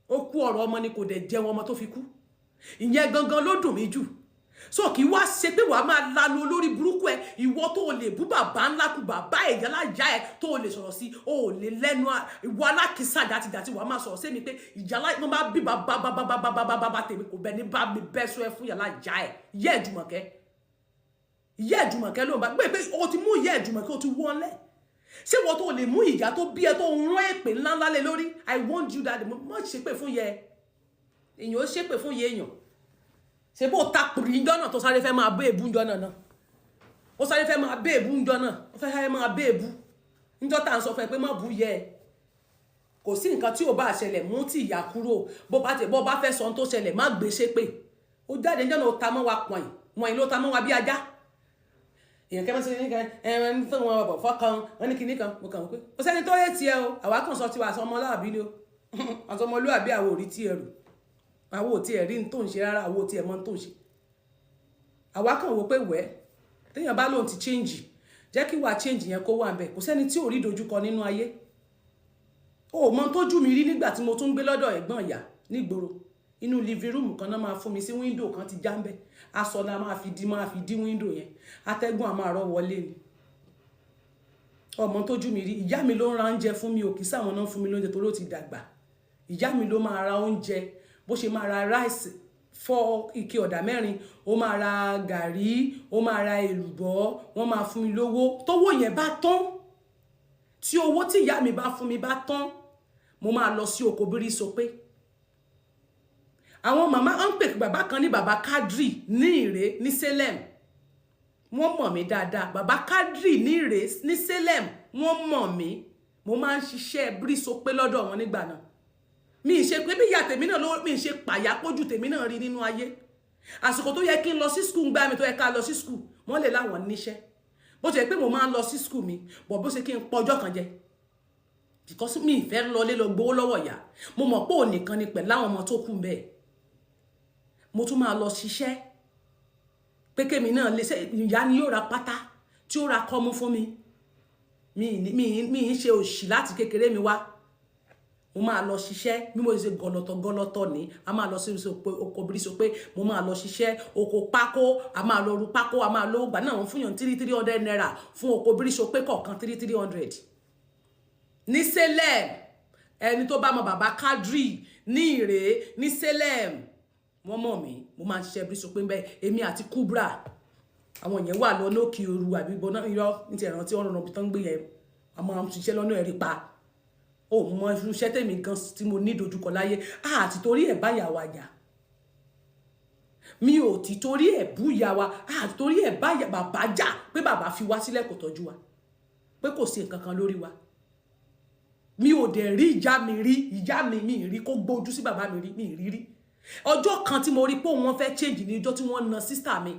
Ó kú ọ̀rọ̀ ọmọ ni, kò dẹ̀ jẹun ọmọ tó fi kú. Ìyẹn gangan ló dùn mí jù. So kì í wá ṣe pé wàá máa lanu olórí burúkú ẹ. Ìwọ tó o lè bú bàbá ńlá kú bàbá ẹ̀yà láyà ẹ, tó o lè sọ̀rọ̀ sí, o ò lè lẹ́nu. Ìwọ alákìísà jàtìjàtì, wàá máa sọ̀rọ̀ sí mi pé ìyá wọn bá bí bàbá bàbá bàbá bàbá bàbá tèmi kò bẹ ní bá mi bẹ́ sọ ẹ fún ìyá láyà ẹ. Ìyá ẹ̀ Jùmọ̀kẹ́, ìyá ẹ̀ Jùmọ̀kẹ́ ló ń bá gbé pé o ti mú ìyá ẹ̀ Jùmọ̀kẹ́, o ti wọ́n lẹ̀. Ṣé wọ́n tó lè mú ìyá tó bí ẹ tó ń rán èpè ńláńlá lé lórí? I want you that má ṣépè fún yẹ èèyàn, ó ṣépè fún yẹ èèyàn. Ṣe bó ta pùrì ńjọ́ náà tó sáré fẹ́ máa bẹ́ èbú ńjọ́ náà náà, ó sáré fẹ́ máa bẹ́ èbú ńjọ́ náà, ó fẹ́ sáré máa bẹ́ èbú ńjọ́ tá à ń sọ fún ẹ pé má bú yẹ ẹ. Kò sí nǹkan tí ò bá ṣẹlẹ̀, mú tí ìyá kúrò. Bó bá tẹ, bó bá fẹ́ sọ ohun tó ṣẹlẹ̀, má gbé ṣépè. Ó jáde ńjọ́ náà, ó ta mọ́ wa pọ̀nyìn wọ̀nyí, ló ta mọ́ wa bí ajá. Èèyàn kẹ́mẹ́ sí ní kan ẹ ẹ ní fún wọn bọ̀ fọ́kàn wọn ní kinní kan. Mo kàn wọ́n pé kò sẹ́ni tó yẹ tiẹ̀ o. Àwa kàn sọ tiwa, àṣọ ọmọlúàbí ni o, àṣọ ọmọlúàbí. Àwọn ò rí tiẹ̀ rò, àwọn ò tiẹ̀ rí ní tó ń ṣe rárá, àwọn ò tiẹ̀ mọ̀ ní tó ń ṣe. Àwa kàn wò pé wẹ́ téèyàn bá lóun ti change, jẹ́ kí wàá change yẹn kó wà ń bẹ̀. Kò sẹ́ni tí ò rí dojúkọ nínú ayé. O mọ tójú mi rí nígbà tí mo tún gbé lọ́dọ̀ ẹ̀gbọ́n ìyá nígboro. Inú living room kan náà máa fún mi sí, window kan ti já ń bẹ̀, aṣọ náà máa fi dí window yẹn, atẹ́gùn á máa rọ́ wọlé ni. Ọmọ tójú mi rí, ìyá mi ló ń ra oúnjẹ fún mi. Ò kì í sáwọn náà fún mi lóúnjẹ torí ó ti dàgbà. Ìyá mi ló máa ra oúnjẹ, bó ṣe máa ra rice fọ ike ọ̀dà mẹ́rin, ó máa ra gàrí, ó máa ra èlùbọ́. Wọ́n máa fún mi lówó. Tówó yẹn bá tán, tí owó tí ìyá mi bá fún mi bá tán, mo máa lọ sí oko bírí. Sọ pé àwọn màmá ń pè bàbá kan ní bàbá Kadri ní Ìrè ní Salem. Wọ́n mọ̀ mí dáadáa. Bàbá Kadri ní Ìrè ní Salem, wọ́n mọ̀ mí. Mo máa ń ṣiṣẹ́ bírí sọ pé lọ́dọ̀ wọn nígbà náà. Mi ì ṣe pé bí ìyá tèmi náà ló mi ì ṣe pàyà pójú tèmi náà rí nínú ayé. Àsìkò tó yẹ kí n lọ sí school gbá mi, tó yẹ ká lọ sí school, wọ́n lè láwọn níṣẹ́. Bó ṣe pé mo máa ń lọ sí school mi bọ̀, bó ṣe kí n pọjọ́ kan jẹ because mi ì fẹ́ lọlé lọ gbowó lọ́wọ́ ìyá. Mo mọ̀ pé òun nìkan ni pẹ̀lú àwọn ọmọ tó kù bẹ́ẹ̀. Mo tún máa lọ ṣiṣẹ́ pé kémi náà lè ṣe. Ìyá ni yóò ra pátá tí ó ra kọ́mú fún mi. Mi ń ṣe òṣì láti kékeré mi wá. Mo máa lọ ṣiṣẹ́ bí mo ṣe gọlọtọ gọlọtọ ní. A máa lọ sí oko bírísọ pé mo máa lọ ṣiṣẹ́ oko pákó. A máa lọ ru pákó, a máa lówó gbà náà. Wọ́n fún yàn 300 naira fún oko bírísọ pé kọ̀ọ̀kan, 300 ní Salem. Ẹni tó bá mọ bàbá Kadri ní Ìrè ní Salem, wọ́n mọ̀ mí. Mo máa ń ṣiṣẹ́ bírísọ pé ń bẹ́ èmi àti Kubra, àwọn yẹn wà lọ lókè oru àbí gbóná irọ́ ní ti ẹ̀rántí ọ̀rọ̀ náà tó ń gbé yẹn. A máa ń ṣiṣẹ́ lọ́nà ẹ̀rí pa. Ó mọ iṣẹ́ tèmi gan tí mo ní dojúkọ láyé àti torí ẹ̀ báyà wa jà. Mi ò ti torí ẹ̀ bú ìyá wa, àti torí ẹ̀ bá bàbá jà pé bàbá fi wá sílẹ̀, kò tọ́jú wa, pé kò sí nǹkan kan lórí wa. Mi ò dẹ̀ rí ìyá mi rí. Ìyá mi, mi rí kó gbójú sí bàbá mi rí, mi rí rí. Ọjọ́ kan tí mo rí pé wọ́n fẹ́ change ní ọjọ́ tí wọ́n na sister mi,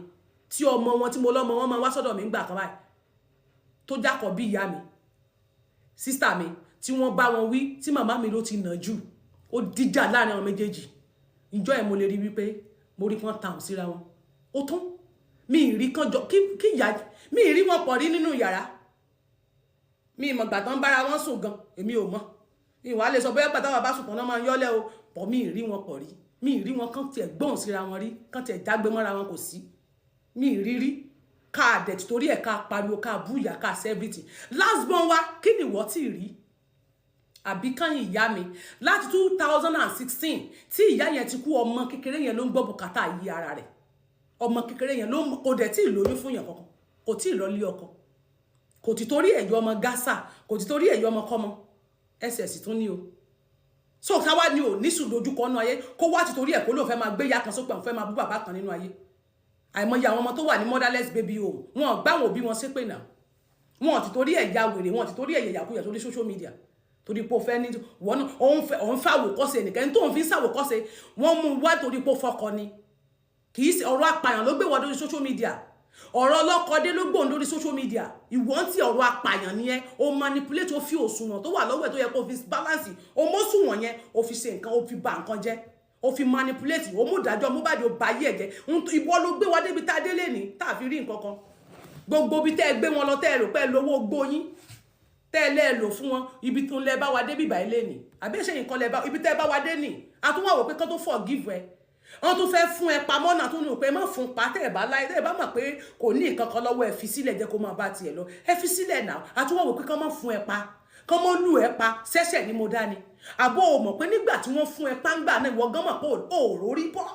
tí ọmọ wọn tí mo lọ́mọ wọn máa wá sọ́dọ̀ mi ń gbà kan báyìí, tó jákọ̀ bí ìyá mi, sister mi, tí wọ́n bá wọn wí, tí màmá mi ló ti nà jù, ó díjà láàrin àwọn méjèèjì. Ìjọ ẹ̀ mo lè rí wípé mo rí kán tàùn síra wọn. Ó tún mi ì rí kán jọ kí ìyá mi ì rí wọn pọ̀ rí nínú yàrá. Mi ìmọ̀ gbà tán bára wọn sùn gan, èmi ò mọ̀. Ìwà lè sọ bóyá gbàtà wà bá sùn tán náà máa ń yọ́lẹ̀ o pọ̀. Mi ì rí wọn pọ̀ rí, mi ì rí wọn kán tiẹ̀ gbóhùn síra wọn rí, kán tiẹ̀ jágbe mọ́ra wọn, kò sí, mi ì rí rí. Ká dẹ̀ torí ẹ̀ ká pariwo, ká bú ìyá, ká ṣe everything. Last born wa, kí ni ìwọ tí rí àbí kányìn ìyá mi láti 2016 tí ìyá yẹn ti kú? Ọmọ kékeré yẹn ló ń gbọ́ bùkátà yí ara rẹ̀. Ọmọ kékeré yẹn ló kò dẹ̀ tí ì lóyún fún yẹn kankan, kò tí ì lọ lé ọkọ, kò ti torí ẹ̀yọ́ ọmọ gásà, kò ti torí ẹ̀yọ́ ọmọ kọ́mọ ss tún ní o. So ká wá ní ò ní sùn dojúkọ nínú ayé, kó wá ti torí ẹ̀ kó lóun fẹ́ máa gbé ìyá kan sópin, àwọn fẹ́ máa bú bàbá kan nínú ayé. Àìmọye àwọn ọmọ tó wà ní motherless baby home, wọn ò gbá àwọn òbí wọn ṣépè náà. Wọn ò ti torí ẹ̀ ya wèrè, wọn ò ti torí ẹ̀ yẹ̀yàkuyà torí social media, torí pé o fẹ́ ní wọn náà òun fẹ́, òun fẹ́ àwòkọ́ṣe ẹnìkan tó ń fi ṣàwòkọ́ṣe. Wọ́n mú un wá torí pé ó fọkọ ni. Kì í ṣe ọ̀rọ̀ apààyàn ló gbé wọ́n lórí social media. Ọ̀rọ̀ ọlọ́kọdé ló gbòòn lórí social media. Ìwọ́n tí ọ̀rọ̀ apààyàn ni ẹ́. O manipulate, o fi òṣùwọ̀n tó wà lọ́wọ́ ẹ̀ tó yẹ kó fi balance, o mọ́sùwọ̀n yẹn, o fi ṣe nǹkan, o fi ba nǹkan jẹ́, o fi manipulate, o mú ìdájọ́ Mohbad, o ba ayé ẹ̀ jẹ́. Ìwọ ló gbé wa débi tá a délé ní tá a fi rí nǹkan kan. Gbogbo bí tẹ́ ẹ gbé wọn lọ, tẹ́ ẹ rò pé ẹ lówó gbóyín, tẹ́ ẹ Tẹ́lẹ̀ ẹ lò fún wọn, ibi tó ń lẹ bá wa dé bíbá ilé nì, àbí ṣe nǹkan lẹ bá ibi tẹ́ bá wa dé nì. Àtúnwà wò pé kán tó forgive ẹ, wọ́n tún fẹ́ fún ẹ pamọ́ náà, tún ní pé má fún pa. Tẹ́ ẹ bá láyé, tẹ́ ẹ bá mọ̀ pé kò ní nǹkan kan lọ́wọ́, ẹ fi sílẹ̀, jẹ́ kó máa bá tiẹ̀ lọ, ẹ fi sílẹ̀ náà. Àtúnwà wò pé kán má fún ẹ pa, kán mọ́ lù ẹ pa. Ṣẹ̀ṣẹ̀ ni mo dá ni, àbó o mọ̀ pé nígbà tí wọ́n fún ẹ páńgbà náà, ìwọ gan mọ̀ pé ò rórí bọ̀,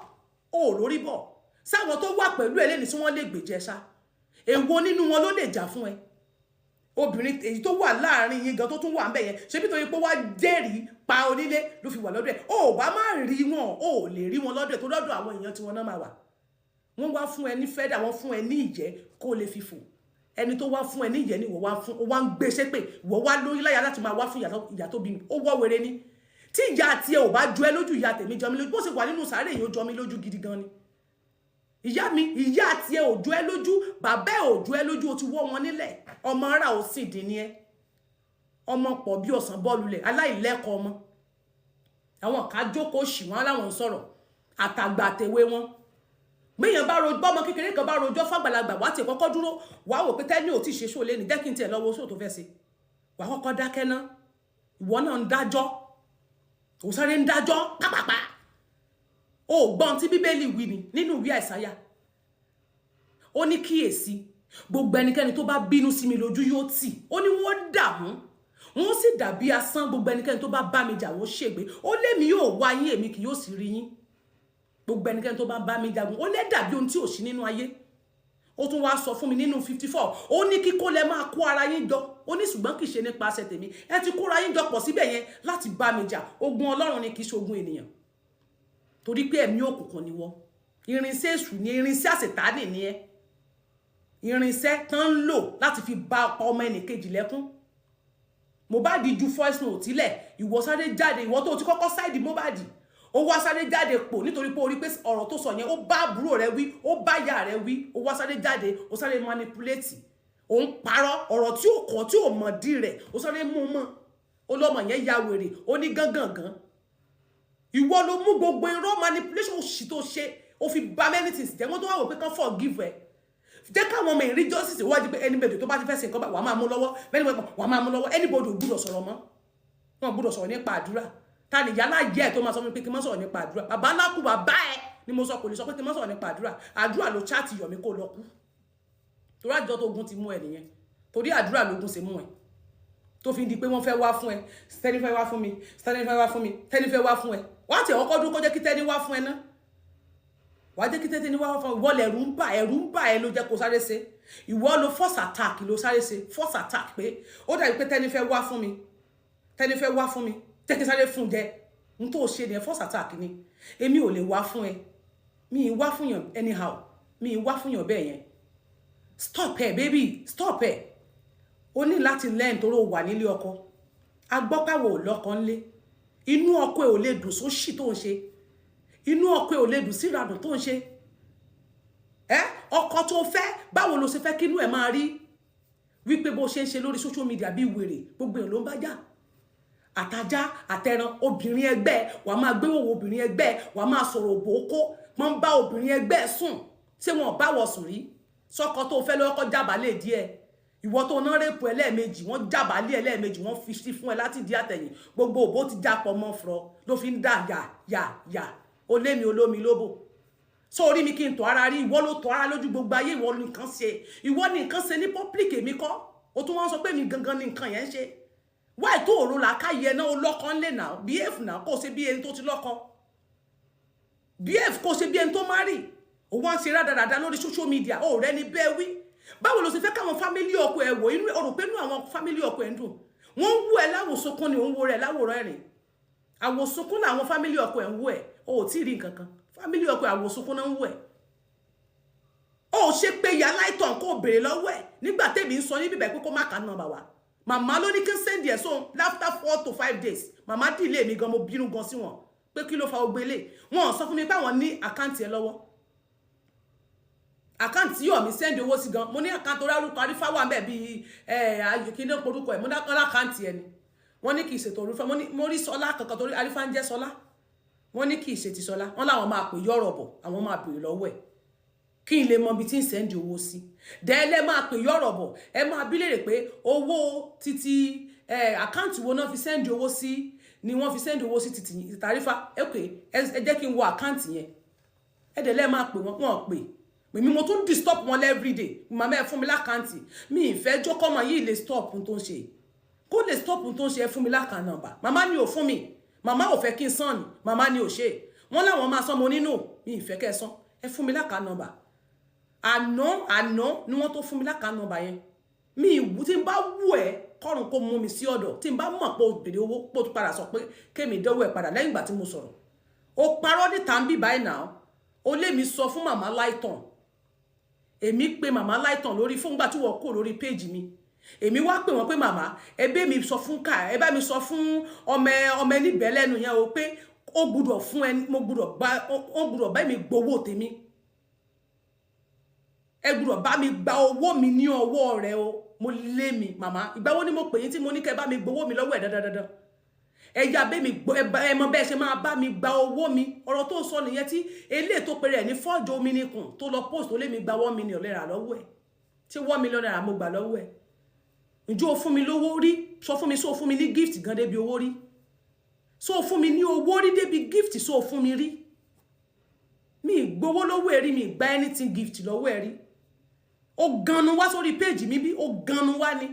ò rórí bọ̀. Sáwọn tó wà pẹ̀lú ẹ lẹ́ni tí wọ́n lè gbèjẹ ṣá, èwo nínú wọn ló lè jà fún ẹ? Obìnrin èyí tó wà láàrin yín gan tó tún wà ń bẹ̀ yẹn, ṣebí torí pé wá jẹ́rìí pa onílé ló fi wà lọ́dọ̀ ẹ̀. Ó bá má rí wọn, ó lè rí wọn lọ́dọ̀ ẹ̀, tó lọ́dọ̀ àwọn èèyàn tí wọ́n náà máa wà. Wọ́n wá fún ẹ ní feather, wọ́n fún ẹ ní ìyẹ́ kó lè fi fò. Ẹni tó wá fún ẹ ní ìyẹ́ ni ìwọ wá fún, ó wá ń gbé ṣépè. Ìwọ wá lórí láyà láti máa wá fún ìyá tó bí mi. Ó wọ́ wèrè ni. Tí ìyá tiẹ̀ ò bá jọ ẹ lójú, ìyá tèmi jọ mi lójú. Bó ṣe wà nínú sàárè yìí, ó jọ mi lójú gidi gan ni. Ìyá mi, ìyá tiẹ̀ ò jọ ẹ lójú, bàbá ẹ ò jọ ẹ lójú. O ti wọ́ wọn nílẹ̀. Ọmọ ara ò sì dín ní ẹ, ọmọ pọ̀ bí ọ̀sán bọ́ọ̀lù lẹ̀, aláìlẹ́kọ̀ọ́ ọmọ. Àwọn kan jókòó ṣì wọ́n láwọn ń sọ̀rọ̀, àtàgbà àtẹ̀wé wọn. Gbéyàn bá rojọ́, ọmọ kékeré kan bá rojọ́ fàgbàlagbà, wá tiẹ̀ kọ́kọ́ dúró, wàá wò pé tẹ́ni ò tí ì ṣe ṣó lé ní, jẹ́ kí n tiẹ̀ lọ́wọ́ ṣó tó fẹ́ ṣe. Wàá kọ́kọ́ dákẹ́ ná. Ìwọ náà ń dájọ́, ò sáré ń dájọ́ pápápá. O gbọ́n tí Bíbélì wí ni nínú ìwé Àìsáyà. Ó ní, "Kíyèsí, gbogbo ẹnikẹ́ni tó bá bínú sí mi lójú yóò tì." Ó ní wọ́n dààmú, wọ́n sì dàbí asán. Gbogbo ẹnikẹ́ni tó bá bá mi jà, wọ́n ṣègbé. Ó lémi yóò wá yín, èmi kì yóò sì rí yín. Gbogbo ẹnikẹ́ni tó bá bá mi jagun, ó lé dàbí ohun tí ò sí nínú ayé. Ó tún wá sọ fún mi nínú 54, ó ní kíkó lẹ máa kó ara yín jọ. Ó ní ṣùgbọ́n kì í ṣe nípasẹ̀ tèmi. Ẹ ti kóra yín jọ pọ̀ síbẹ̀ yẹn láti bá mi jà. Ogun Ọlọ́run ni, kì í ṣe ogun ènìyàn, torí pé ẹ̀mí òkùnkùn ni wọ́n. Irinṣẹ́ èṣù ni, irinṣẹ́ àṣetánì ni ẹ, irinṣẹ́ tán ń lò láti fi bá ọ̀pọ̀ ọmọ ẹnìkejì lẹ́kún. Mohbad ju voice note sílẹ̀, ìwọ sáré jáde. Ìwọ tó ti kọ́kọ́ side Mohbad, ó wá sáré jáde pò nítorí pé ó rí pé ọ̀rọ̀ tó sọ yẹn, ó bá àbúrò rẹ wí, ó bá ìyá rẹ wí. Ó wá sáré jáde, ó sáré manipulate, ó ń parọ́ ọ̀rọ̀ tí ó kọ́, tí ò mọ̀ dí rẹ̀. Ó sáré mú un mọ́, ó lọ́mọ yẹn ya wèrè, ó ní gángangan. Ìwọ ló mú gbogbo irọ́ manipulation òṣì tó ṣe, ó fi bà many things jẹ́. Wọ́n tó wá wò pé kán forgive ẹ, jẹ́ káwọn ọmọ ìrí justice wájú pé anybody tó bá ti fẹ́ ṣe nǹkan, wàá máa mú lọ́wọ́, wàá máa mú lọ́wọ́. Anybody ò gbúdọ̀ sọ̀rọ̀ mọ́, wọn gbúdọ̀ sọ̀rọ̀ nípa àdúrà. Ta ni ìyá láyé ẹ̀ tó máa sọ fún mi pé kí n má sọ̀rọ̀ nípa àdúrà? Bàbá ńlá kú bàbá ẹ̀ ni mo sọ, kò lè sọ pé kí n má sọ̀rọ̀ nípa àdúrà. Àdúrà ló chat Yọ̀mí kó lọ kú, torí àjọ tó ogun ti mú ẹ nìyẹn, torí àdúrà lógun ṣe mú ẹ, tó fi di pé wọ́n fẹ́ wá fún ẹ. Tẹ́ni fẹ́ wá fún mi, tẹ́ni fẹ́ wá fún mi, tẹ́ni fẹ́ wá fún ẹ. Wá tí ọkọ̀ dúró kó jẹ́ kí tẹ́ni wá fún ẹ ná. Wàá jẹ́ kí tẹ́ni wá fún ẹ. Ìwọ lẹ̀rù ń bà, ẹ̀rù ń bà ẹ ló jẹ́ kó sáré ṣe. Ìwọ ló first attack, ló sáré ṣe first attack pé ó dàbí pé tẹ́ni fẹ́ wá fún mi, tẹ́ni fẹ́ wá fún mi, jẹ́ kí sáré fún jẹ. N tó ṣe ni first attack ni. Èmi ò lè wá fún ẹ, mi ì wá fún yàn anyhow, mi ì wá fún yàn bẹ́ẹ̀ yẹn. Stop ẹ, baby, stop ẹ. O ní láti learn, torí o wà nílé ọkọ. Agbọ́pàwọ̀ ò lọ́kọ ńlé. Inú ọkọ ẹ ò lè dùn sóṣì tó ń ṣe, inú ọkọ ẹ ò lè dùn sí ìràdùn tó ń ṣe ẹ. Ọkọ tó fẹ́, báwo ló ṣe fẹ́ kí inú ẹ máa rí wípé bó ṣe ń ṣe lórí social media bí wèrè, gbogbo èèyàn ló ń bá jà, àtajá àtẹran, obìnrin ẹgbẹ́ wàá máa gbé wòwò, obìnrin ẹgbẹ́ wàá máa sọ̀rọ̀ òbókó, wọ́n ń bá obìnrin ẹgbẹ́ sùn? Ṣé wọn ò bá wọ̀ sùn rí? Sọkọ tó fẹ́ lọ́kọ́ jábàálẹ̀ díẹ̀. Ìwọ tó ná rape ẹ lẹ́ẹ̀mejì, wọ́n jábàálẹ̀ ẹ lẹ́ẹ̀mejì, wọ́n fi sí fún ẹ láti di àtẹ̀yìn. Gbogbo òbó ti jápọ̀ mọ́ fúrọ́ ló fi ń dà yà yà yà. Ó lé mi olómi lóbò sórí mi kí n tọ́ ara rí. Ìwọ ló tọ́ ara lójú gbogbo ayé. Ìwọ nìkan ṣe, ìwọ nìkan ṣe ní public. Èmi kọ́. Ó tún wọ́n sọ pé mi gangan ní nǹkan yẹn ń ṣe. Wáì tó òru làákàyè náà, ó lọ́kọ ńlẹ̀ náà. Behave náà, kó o ṣe bí ẹni tó ti lọ́kọ. Behave, kó o ṣe bí ẹni tó marry. Ó wá ń ṣe rádaràda lórí social media, ó rẹ ní bẹ́ẹ̀ wí. Báwo ló ṣe fẹ́ káwọn family ọkọ ẹ wò inú? O rò pé inú àwọn family ọkọ ẹ ń dùn? Wọ́n ń wú ẹ láwòsókún ni, òun wo rẹ̀ láwòrán ẹ̀rìn. Àwòsókún làwọn family ọkọ ẹ ń wú ẹ. O ò tí ì rí nǹkan kan. Family ọkọ ẹ, àwòsókún náà ń wú ẹ. Ó ṣe pé ìyá láìtàn kó béèrè lọ́wọ́ ẹ̀ nígbà tèmi ń sọ ní bíbẹ̀ pé kó má kà nọ́mbà wa. Màmá ló ní kí n send ẹ̀ sóhun after 4 to 5 days. Màmá dìlé mi gan, mo bínú gan sí wọn pé kí ló fa ogbélé. Wọn sọ fún mi pé àwọn ní account ẹ lọ́wọ́, account yọ̀ mi send owó sí gan. Mo ní account orí arúgbó arífá wà ńbẹ̀ bíi ẹ̀ kí ló ń porúkọ ẹ̀. Mo ní account ẹ ni. Wọ́n ní kì í ṣètò orúfẹ́. Mo rí sọlá kankan torí arífá ń jẹ́ sọlá. Wọ́n ní kì í ṣe ti sọlá. Wọ́n láwọn máa pè yọ̀rọ̀ bọ̀, àwọn máa pè lọ́wọ́ ẹ̀ kí n lè mọ ibi tí ń send owó sí. Dẹ́lẹ́ máa pè yọ̀rọ̀ bọ̀, ẹ máa bí léèrè pé owó títí. Account wo náà fi send owó sí ni wọ́n fi send owó sí títì Tàrífà? Ok, ẹ jẹ́ kí n wo account yẹn. Ẹ dẹ̀ lẹ́ẹ̀ máa pè wọ́n, wọ́n pè èmi. Mo tún disturb wọn everyday. Màmá, ẹ fún mi l'account. Mi ìfẹ́ jókòó yìí lè stop tó ń ṣe, kó lè stop tó ń ṣe. Ẹ fún mi l'account number. Màmá ni ò fún mi. Màmá ò fẹ́ kí n san ni. Màmá ni ò ṣe. Wọ́n láwọn máa san. Mo nínú mi ìfẹ́ kẹ́ ẹ san. Ẹ fún mi l'account number. Àná àná ni wọ́n tó fún mi l'account number yẹn. Mi ìwú tí n bá wù ẹ́ kọ́run kó mú mi sí ọ̀dọ̀. Tí n bá mọ̀ pé o bèrè owó, pé o tún padà sọ pé kémi dánwò ẹ̀ padà lẹ́yìn ìgbà tí mo sọ̀rọ̀. O parọ́ níta ń bí báyìí náà. O lé mi sọ fún Màmá Láìtàn. Èmi pe Màmá Láìtàn lórí fún gbà tí wọ́n kó lórí péjì mi. Èmi wá pè wọ́n pé, "Màmá, ẹ bẹ́ mi sọ fún ká, ẹ bá mi sọ fún ọmọ ẹni bẹ́ẹ̀ lẹ́nu yẹn o, pé ó gbúdọ̀ fún ẹni mo gbúdọ̀ gba, ó gbúdọ̀ bá mi gbowó tèmi. Ẹ gbúdọ̀ bá mi gba owó mi ní ọwọ́ rẹ o." Mo lé mi, màmá, ìgbà wo ni mo pè yín tí mo ní kẹ́ bá mi gbowó mi lọ́wọ́ ẹ̀ dandandandan? Ẹ yá bẹ́ mi gbọ́, ẹ mọ bẹ́ẹ̀ ṣe máa bá mi gba owó mi. Ọ̀rọ̀ tó sọ nìyẹn tí eléyìí tó pèrè ẹ̀ ní fọ́jọ́ omi nìkùn tó lọ post tó lé mi gba ₦1 million lọ́wọ́ ẹ̀. Tí ₦1 million mo gbà lọ́wọ́ ẹ̀? Ǹjẹ́ o fún mi lówó rí? Sọ fún mi, sọ fún mi ní gift gan débi owó rí? Sọ fún mi ní owó rí débi gift? Sọ fún mi rí? Mi gbowó lọ́wọ́ ẹ̀ rí. Mi gba anything gift lọ́wọ́ ẹ̀ rí. Ó ganu wá sórí péjì mi bí ó ganu wá ni.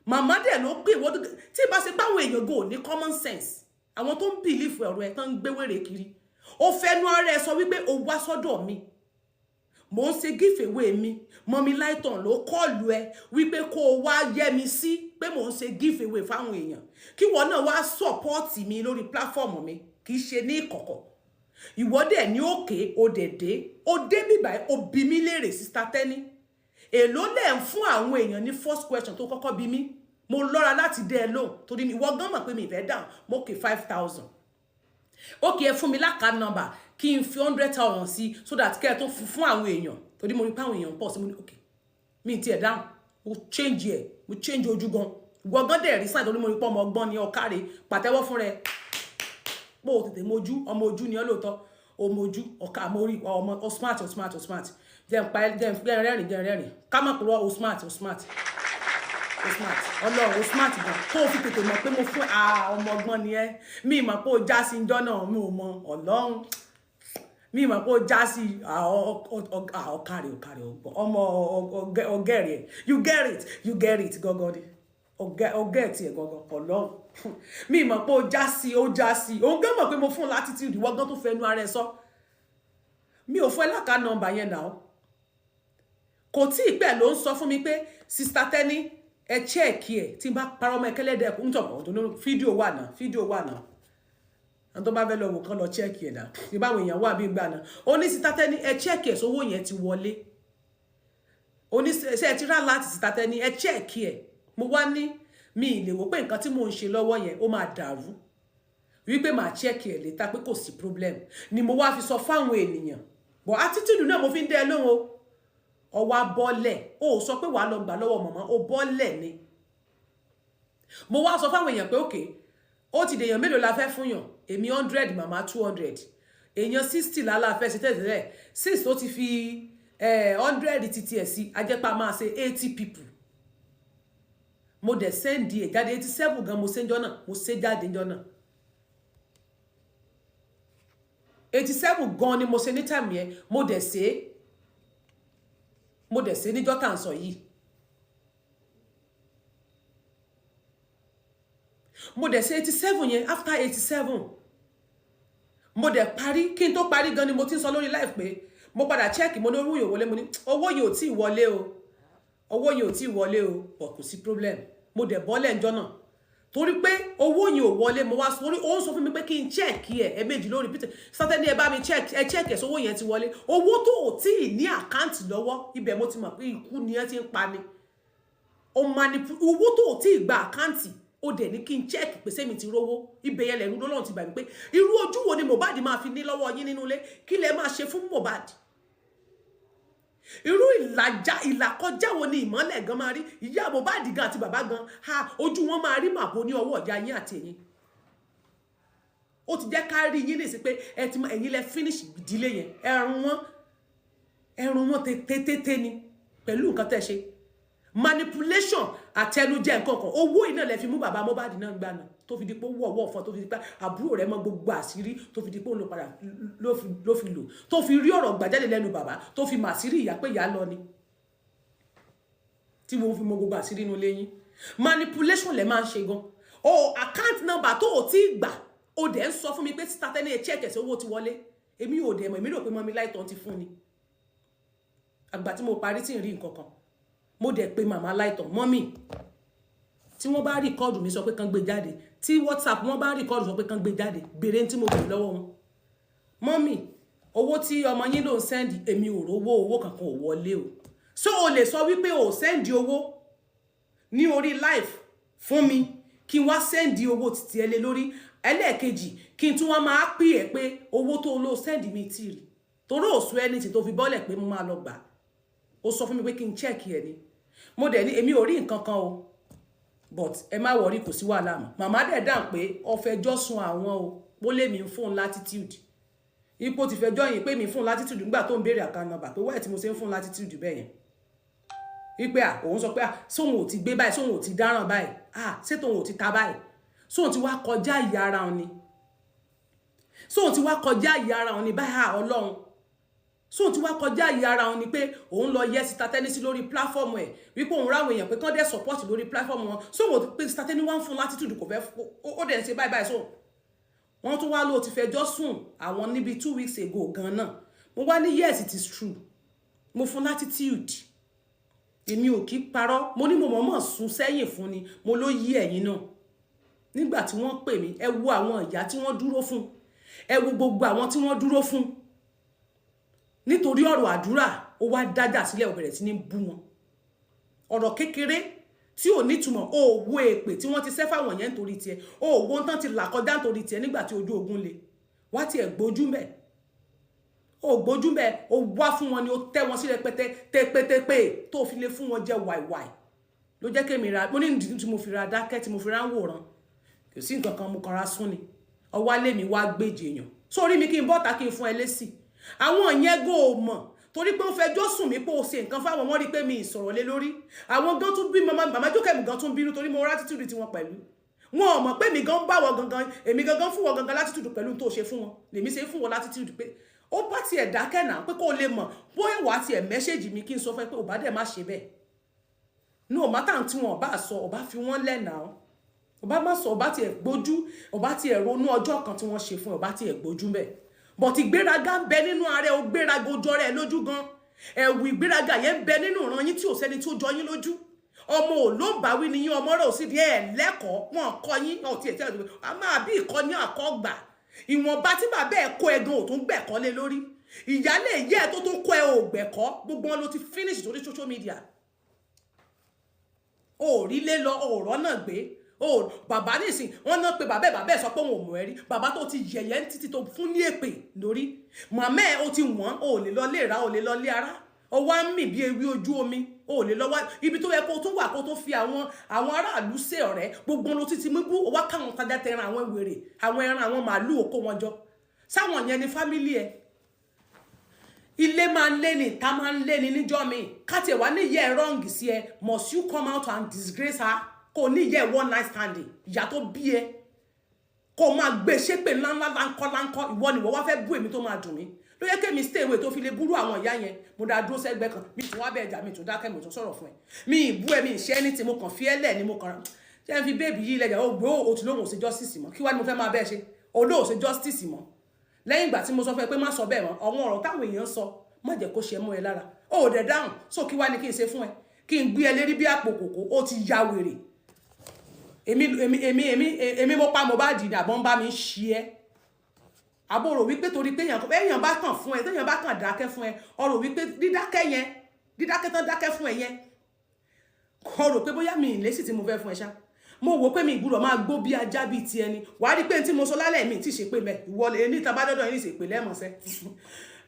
Màmá dẹ̀ ló pè wọ́n. Tí ìbá ṣe báwọn èèyàn go ní common sense, àwọn tó ń believe ọ̀rọ̀ ẹ̀ tán ń gbé wèrè kiri. Ó fẹnu ara ẹ̀ sọ wípé ó wá sọ́dọ̀ mi, mò ń ṣe give away mi. Mummy Láìtàn ló call ẹ wípé kó o wá yẹ mi sí pé mò ń ṣe give away fáwọn èèyàn, kí wọ́n náà wá support mi lórí platform mi, kì í ṣe ní ìkọ̀kọ̀. Ìwọ dẹ̀ ní òkè ó dẹ̀ dé, ó dé bíbá, ó bi mí léèrè, "Sister Tenny, èló lẹ̀ ń fún àwọn èèyàn?" Ní first question tó kọ́kọ́ bi mí, mo lọ́ra láti dé ẹ lóhùn torí ìwọ gan mọ̀ pé mi ìfẹ́ dáhùn. Mo kè 5,000. Ó kì í fún mi l'account number kí n fi 100,000 sí so that kẹ́ ẹ tó fún àwọn èèyàn, torí mo rí pé àwọn èèyàn pọ̀ sí. Mo ní ok, mi ti ẹ̀ dáhùn. Mo change ẹ̀, mo change ojú gan. Ìwọ gan dẹ̀ rí sáà torí mo rí pé ọmọ ọgbọ́n ni. Ọ̀kàrẹ̀ pàtẹ́wọ́ fún rẹ pé o tètè mojú. Ọmọ ojú ni ọ́ lóòótọ́, o mojú ọ̀ka. Mo rí ọmọ o smart, o smart, o smart. Jẹ́ n pa ẹ́, jẹ́ n rẹ́rìn, jẹ́ n rẹ́rìn. Ká má purọ́, o smart, o smart, o smart. Ọlọ́run, o smart gan tó o fi tètè mọ̀ pé mo fún ọmọ ọgbọ́n ni ẹ́. Mi mọ̀ pé o já sí njọ́ náà. Mi ò mọ̀. Ọlọ́run, mi mọ̀ pé o já sí. Ọ̀kàrẹ̀, ọ̀kàrẹ̀, ọmọ ọgẹ́rẹ̀. You get it, you get it gangan ni. Ọgẹ́ tiẹ̀ gangan. Ọlọ́run, mi mọ̀ pé o já sí, o já sí. Òun gán mọ̀ pé mo fún un l'attitude. Ìwọ gan tó fẹnu ara ẹ sọ, mi ò fún ẹ l'account number yẹn náà. Kò tí ì pẹ́ ló ń sọ fún mi pé, "Sister Tenny, ẹ check ẹ̀. Tí n bá parọ́ ọmọ ẹkẹlẹ́dẹ̀ ń tọ̀ ọ̀dọ̀." Fídíò wà náà, fídíò wà náà. Àwọn tó bá fẹ́ lọ wò kán lọ check ẹ̀ náà. Ní báwọn èèyàn wà bí gbà náà. Ó ní, "Sister Tenny, ẹ check ẹ̀, sówó yẹn ti wọlé." Ó ní, "Ṣe ẹ ti rà láti Sister Tenny, ẹ check ẹ̀." Mo wá ní mi ì lè wò pé nǹkan tí mò ń ṣe lọ́wọ́ yẹn ó máa dàrú, wípé màá check ẹ̀ later, pé kò sí problem. Ni mo wá fi sọ fáwọn ènìyàn. But attitude náà mo fi ń dẹ́ ẹ lóhùn o. Ọwọ́ abọ́lẹ̀, ó sọ pé wàá lọ gbà lọ́wọ́ mọ̀mọ́, ó bọ́lẹ̀ ni. Mo wá sọ fáwọn èèyàn pé òkè, ó ti dèèyàn mélòó la fẹ́ fún yàn? Èmi 100, màmá 200, èèyàn 60 lálá fẹ́ ṣe tẹ́lẹ̀. Six tó ti fi 100 titi ẹ̀ sí, ajẹ́pá máa ṣe 80 people. Mo dẹ̀ send ẹ̀ jáde. 87 gan mo ṣe ń jọ́ náà, mo ṣe jáde ń jọ́ náà. 87 gan ni mo ṣe ní time yẹn. Mo dẹ̀ ṣe, mo dẹ̀ ṣe níjọ́ tá à ń sọ yìí. Mo dẹ̀ ṣe 87 yẹn. After 87, mo dẹ̀ parí. Kí n tó parí gan ni mo ti ń sọ lórí live pé mo padà check. Mo ní owó yìí ò wọlé. Mo ní owó yìí ò tí ì wọlé o, owó yìí ò tí ì wọlé o, but kò sí problem. Mo dẹ̀ bọ́lẹ̀ ńjọ́ náà torí pé owó yìí ò wọlé. Mo wá sórí, ó ń sọ fún mi pé kí n check ẹ ẹ̀ẹ̀mejì lórí peter sátẹ́ni, "Ẹ bá mi check ẹ, check ẹ, sówó yẹn ti wọlé." Owó tó ò tí ì ní account lọ́wọ́, ibẹ̀ mo ti mọ̀ pé ikú ni ẹ ti ń pa ni. O manipu owó tó ò tí ì gba account, ó dẹ̀ ní kí n check pé sẹ́mi ti rówó. Ibẹ̀ yẹn lẹ́nu lọ́lọ́run ti gbà mí pé irú ojú wo ni Mohbad máa fi ní lọ́wọ́ yín nínú ilé? Kí lẹ máa ṣe fún Mohbad? Irú ìlàjà ìlàkọjá wo ni ìmọ́lẹ̀ gan máa rí? Ìyá Mohbad gan àti bàbá gan ha, ojú wọn máa rí màbo ní ọwọ́ ìyá yín àti ẹ̀yin. Ó ti jẹ́ ká rí yín lè sí pé ẹ ti mọ ẹ̀yin lẹ finish ìdílé yẹn. Ẹrun wọn, ẹrun wọn tètè ni pẹ̀lú nǹkan tẹ́ ṣe. Manipulation, àtẹnujẹ, nǹkan kan, owó iná lẹ fi mú bàbá Mohbad náà gbà náà, tó fi di pé owó ọwọ́ ọ̀fọ̀, tó fi di pé àbúrò rẹ̀ mọ gbogbo àṣírí, tó fi di pé òun ló padà ló fi lò, tó fi rí ọ̀rọ̀ gbà jáde lẹ́nu bàbá, tó fi màsírí ìyá pé ìyá lọ ni, tí mo fi mọ gbogbo àṣírí inú ilé yín. Manipulation lẹ máa ń ṣe gan o. Account number tó o ti gbà, o dẹ̀ ń sọ fún mi pé síta tẹ́lẹ̀ ẹ̀ check ẹ̀sẹ̀, owó ti wọlé. Èmi ò dẹ̀ mọ̀, èmi rò pé mummy Láìtàn ti fún ni. Àgbà tí mo parí tí ń rí nǹkan kan, mo dẹ̀ pé màmá Láìtàn. Mummy, tí wọ́n bá record mi, sọ pé kán gbé jáde. Tí WhatsApp wọ́n bá record, sọ pé kán gbé jáde. Béèrè tí mo bèrè lọ́wọ́ wọn. Mummy, owó tí ọmọ yín ló ń send, èmi ò rówó, owó kankan ò wọlé o. So o lè sọ wípé o send owó ní orí live fún mi, kí n wá send owó títí ẹ lé lórí ẹlẹ́ẹ̀kejì, kí n tún wá máa pè ẹ́ pé owó tó ló send mi tì rí, torí òsù ẹni tí tó fi bọ́lẹ̀ pé mo máa lọ gbà. Ó sọ fún mi pé kí n check ẹ ni. Mo dẹ̀ ní èmi ò rí nǹkan kan o, but ẹ má worry, kò sí wàhálà mọ́. Màmá dẹ̀ dáhùn pé ó fẹjọ́ sùn àwọn o, ó lé mi fún latitude, ipò ti fẹjọ́ yìí pé mi fún latitude nígbà tó ń béèrè account number, pé wáyé tí mo ṣe ń fún latitude bẹ́ẹ̀ yẹn, wípé à òun sọ pé à sóhun ò ti gbé báyìí, sóhun ò ti dáràn báyìí, à ṣé tóun ò ti ta báyìí, sóhun ti wá kọjá ìyá ara òun ni, sóhun ti wá kọjá ìyá ara òun ni báyìí, à Ọlọ́run, sóhun ti wá kọjá ìyá ara òun ni, pé òun lọ yẹ Sister Tẹ́ni sí lórí platform ẹ̀, wípé òun ráwọn èèyàn pé kán dẹ̀ support lórí platform wọn, sóhun ò pé Sister Tẹ́ni wá ń fún latitude, kò fẹ́, ó dẹ̀ ń ṣe báyìí báyìí. Sóhun wọ́n tún wá lóò ti fẹjọ́ sùn àwọn níbi 2 weeks ago gan náà. Mo wá ní yes, it is true, mo fún latitude. Èmi ò kí parọ́. Mo ní mo mọ̀ọ́mọ̀ sún sẹ́yìn fún ni. Mo ló yí ẹ̀yìn náà nígbà tí wọ́n pè mí. Ẹ wo àwọn ìyá tí wọ́n dúró fún, ẹ wo gbogbo àwọn tí wọ́n dúró fún nítorí ọ̀rọ̀ àdúrà. Ó wá dájà sílẹ̀, ó bẹ̀rẹ̀ sí ní bú wọn. Ọ̀rọ̀ kékeré tí ò nítumọ̀. Ó wo èpè tí wọ́n ti sẹ́ fáwọn yẹn nítorí tiẹ̀, ó wo tán ti là kọjá nítorí tiẹ̀ nígbà tí ojú ogun le wá. Tiẹ̀ gbójú mẹ́, ó gbójú mẹ́, ó wá fún wọn ni, ó tẹ́ wọn sí rẹpẹtẹ tẹpẹtẹpẹ tó fi lè fún wọn jẹ wàìwàì. Ló jẹ́ kémi ra mo ní ìdí tí mo fi ra dákẹ́, tí mo fi ra ń wòran. Kò sí nǹkan kan, mo kàn ra sún ni. Ọwọ́ alẹ́ mi wá gbèjì èèyàn sórí mi, kí n bọ́ta, kí n fún ẹ lésì. Àwọn yẹn gò mọ̀ torí pé ó fẹjọ́ sùn mí pé ó ṣe nǹkan fáwọn. Wọ́n rí pé mi ìsọ̀rọ̀ lé lórí. Àwọn gan tún bí màmá Jókèmí gan tún bínú torí mo rátítùdù tiwọn pẹ̀lú. Wọn ò mọ̀ pé mi gan bá wọn gangan, èmi gangan fún wọn gangan latitude pẹ̀lú tó ṣe fún wọn. Lèmi ṣe fún wọn latitude pé ó bá tiẹ̀ dákẹ́ náà, pé kó lè mọ̀ bóyá wàá tiẹ̀ message mi, kí n sọ fún ẹ pé ò bá dẹ̀ má ṣe bẹ́ẹ̀. No matter tí wọn bá sọ, ò bá fi wọ́n lẹ̀ náà, ò bá má sọ, ò bá tiẹ̀ gbójú, ò bá tiẹ̀ ronú ọjọ́ kan tí wọ́n ṣe fún ẹ, ò bá tiẹ̀ gbójú bẹ́ẹ̀. But ìgbéraga ń bẹ nínú ara ẹ, ó gbéraga, ojú ọrẹ lójú gan. Ẹ̀wù ìgbéraga yẹn ń bẹ nínú ìran yín tí ò sẹ́ni tó jọ yín lójú. Ọmọ ò ló ń báwí ni yín, ọmọ rẹ̀ ò sì di ẹ̀ lẹ́kọ̀ọ́, wọn kọ́ yín ọ̀ tiẹ̀ tí a máa bí ìkọ́ni àkọ́gbà. Ìwọ̀nba tí bàbá ẹ̀ kọ́ ẹ gan ò tún gbẹ̀kọ́ lé lórí. Ìyálé ìyá ẹ̀ tó tún kọ́ ẹ ò gbẹ̀kọ́. Gbogbo wọn ló ti finish sórí social media. Ò rí lé lọ, ò rọ́nà gbé o. Bàbá nísìn wọn náà pé bàbá ẹ, bàbá ẹ sọ pé òun ò mọ̀ ẹ́ rí. Bàbá tó ti yẹ̀yẹ́ títí tó fún ní èpè lórí màmá ẹ, ó ti wọ́n, ò lè lọ lé ra, ò lè lọ lé ara. Ó wá ń mì bí ewé ojú omi, ò lè lọ wá ibi tó yẹ kó tún wà, kó tó fi àwọn aráàlú ṣe ọ̀rẹ́. Gbogbo ló ti ti mú bú. Ó wá káwọn tajà tẹran, àwọn wèrè, àwọn ẹran, àwọn màálù, òkó wọn jọ sáwọn yẹn ní family ẹ. Ilé máa ń lé ní, ìta máa ń lé ní níjọ́ mi. Káti ẹ̀ wá ní ìyá ẹ̀ wrong sí ẹ, must you come out and disgrace her? Kò ní ìyá ẹ̀ one night standing, ìyá tó bí ẹ, kó máa gbé ṣépè ńláńlá láńkọ́ láńkọ́. Ìwọ ni ìwọ wá fẹ́ bú èmi, tó máa dùn mí. Ló yẹ kémi stay away tó fi lè búrú àwọn ìyá yẹn. Mo dá dúró sẹ́gbẹ́ kan, mi tún wá bẹ́ẹ̀ jà, mi tún dákẹ́, mi tún sọ̀rọ̀ fún ẹ, mi ì bú ẹ, mi ì ṣe anything. Mo kàn fi ẹ́ lẹ̀ ni. Mo kàn ṣe ń fi baby yìí lẹ́jà. Ó gbé ó ti lóhùn ò ṣe justice mọ́. Kí wá ni mo fẹ́ máa bẹ́ẹ̀ ṣe? Olóò ṣe justice mọ́ lẹ́yìn ìgbà tí mo sọ fún ẹ pé má sọ bẹ́ẹ̀ mọ́. Àwọn ọ̀rọ̀ táwọn èèyàn sọ, má jẹ́ kó ṣe mọ́ ẹ lára. Ó dẹ̀ dáhùn. So kí wá ni kí n ṣe fún ẹ? Kí n gbé ẹ lérí bí àpò kòkó? Ó ti ya wèrè. Èmi èmi èmi èmi èmi mo pa Mohbad ní àbọ̀n bá mi ṣí ẹ. Àbúrò wípé torí pé èèyàn bá kàn fún ẹ, téèyàn bá kàn dákẹ́ fún ẹ, ọ̀rọ̀ wípé dídákẹ́ yẹn, dídákẹ́ tán dákẹ́ fún ẹ yẹn, kò rò pé bóyá mi ìlésì tí mo fẹ́ fún ẹ ṣá. Mo wò pé mi ìgbúdọ̀ máa gbó bí ajá bíi ti ẹni. Wàá rí pé tí mo sọ lálẹ́, mi tí ṣe pé mẹ́ ìwọlé ní ìta bá dọ́dọ̀ yín ní ìṣèpè lẹ́mọ̀ọ́sẹ́,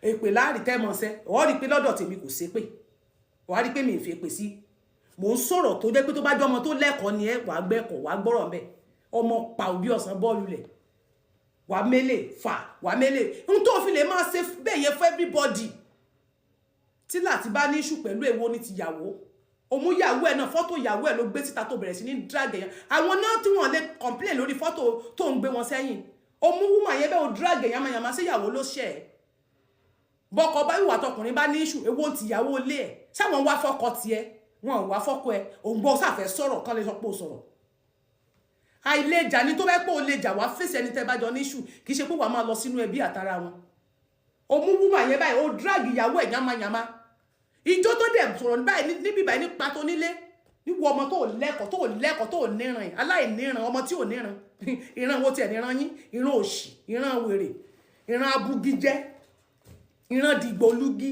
èpè láàrí tẹ́mọ̀ọ́sẹ́. Wàá rí pé lọ́dọ̀ tèmi kò ṣépè. Wàá rí pé mi ì fi èpè sí. Mò ń sọ̀rọ̀ tó jẹ́ pé tó bá jẹ́ ọmọ tó lẹ́kọ̀ọ́ ni ẹ, wàá gbẹ́kọ̀ọ́, wàá gbọ́rọ̀ mbẹ́. Ọmọ pa òbí ọ̀sán bọ́ọ̀lù lẹ̀, wàá mélè fà, wàá mélè n tó fi lè máa ṣe bẹ́ẹ̀ yẹn fún everybody. Tí láti bá ní issue pẹ̀lú, èwo ní tìyàwó? Òmú ìyàwó ẹ̀ náà, fọ́tò ìyàwó ẹ̀ ló gbé síta tó bẹ̀rẹ̀ sí ní drag ẹ̀yàn. Àwọn náà tí wọ́n lè complain lórí fọ́tò tó ń gbé wọn sẹ́yìn. Òmú woman yẹn bẹ́ẹ̀, ó drag ẹ̀yàn yamayama sí. Ìyàwó ló ṣẹ̀ ẹ́. Bọ́kọ bá ìwà tọkùnrin bá ní issue, èwo ti ìyàwó ilé ẹ̀? Sáwọn wá fọ́kọ tiẹ̀? Wọn ò wá fọ́kọ ẹ̀. Òun gbọ́ sáfẹ́ sọ̀rọ̀ kán lè sọ pé ó sọ̀rọ̀. Àìlèjà ni tó bá pé ó lè jà, wá fèsì ẹni tẹ́ bá jọ ní issue. Kì í ṣe pé wàá máa lọ sínú ẹbí àtàrà wọn. Òmú woman yẹn báyìí, ó drag ìyàwó ẹ̀ yamayama. Ìjọ tó dẹ̀ sọ̀rọ̀ báyìí níbí báyìí nípa tó nílé níwọ, ọmọ tó lẹ́kọ̀ọ́, tó lẹ́kọ̀ọ́, tó níran, aláìníran, ọmọ tí ò níran. Ìran wo tiẹ̀ níran yín? Ìran òṣì, ìran wèrè, ìran abugijẹ́, ìran dìgbòlugi.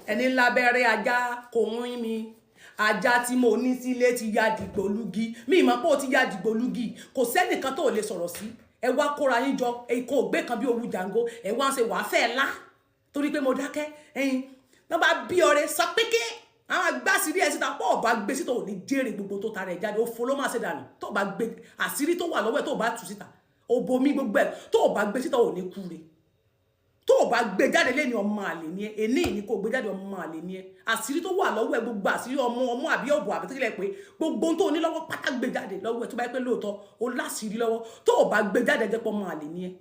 Ẹni lábẹ́rẹ́ ajá kò ń mi. Ajá tí mo ní sílé ti ya dìgbòlugi. Mi ìmọ̀ pé ó ti ya dìgbòlugi. Kò sẹ́nìkan tó lè sọ̀rọ̀ sí. Ẹ wá kóra yín jọ ikọ̀ ògbé kan bí owó jàǹgó. Ẹ wá ń ṣe wàá fẹ́ lá torí pé mo dákẹ́. Ẹyin wọ́n bá bí ọrẹ sọ pé kí àwọn agbásírí ẹ síta pọ̀, ọba gbé síta, ò ní jèrè gbogbo tó tara ẹ̀ jáde. Ó fo ló máa ṣe dànù. Tó bá gbé àṣírí tó wà lọ́wọ́ ẹ̀, tó bá tú síta, òbò mi gbogbo ẹ̀, tó bá gbé síta, ò ní kúre. Tó o bá gbé jáde lẹ́ni, ọmọ àlè ni ẹ. Èní ní kò gbé jáde, ọmọ àlè ni ẹ. Àṣírí tó wà lọ́wọ́ ẹ, gbogbo àṣírí ọmọ ọmọ àbí ọ̀bọ̀ àbí tílẹ̀ pé gbogbo ohun tó ní lọ́wọ́ pátá, gbé jáde lọ́wọ́ ẹ. Tó bá yẹ pé lóòótọ́ o láṣìírí lọ́wọ́, tó o bá gbé jáde, jẹ́ pé ọmọ àlè ni ẹ,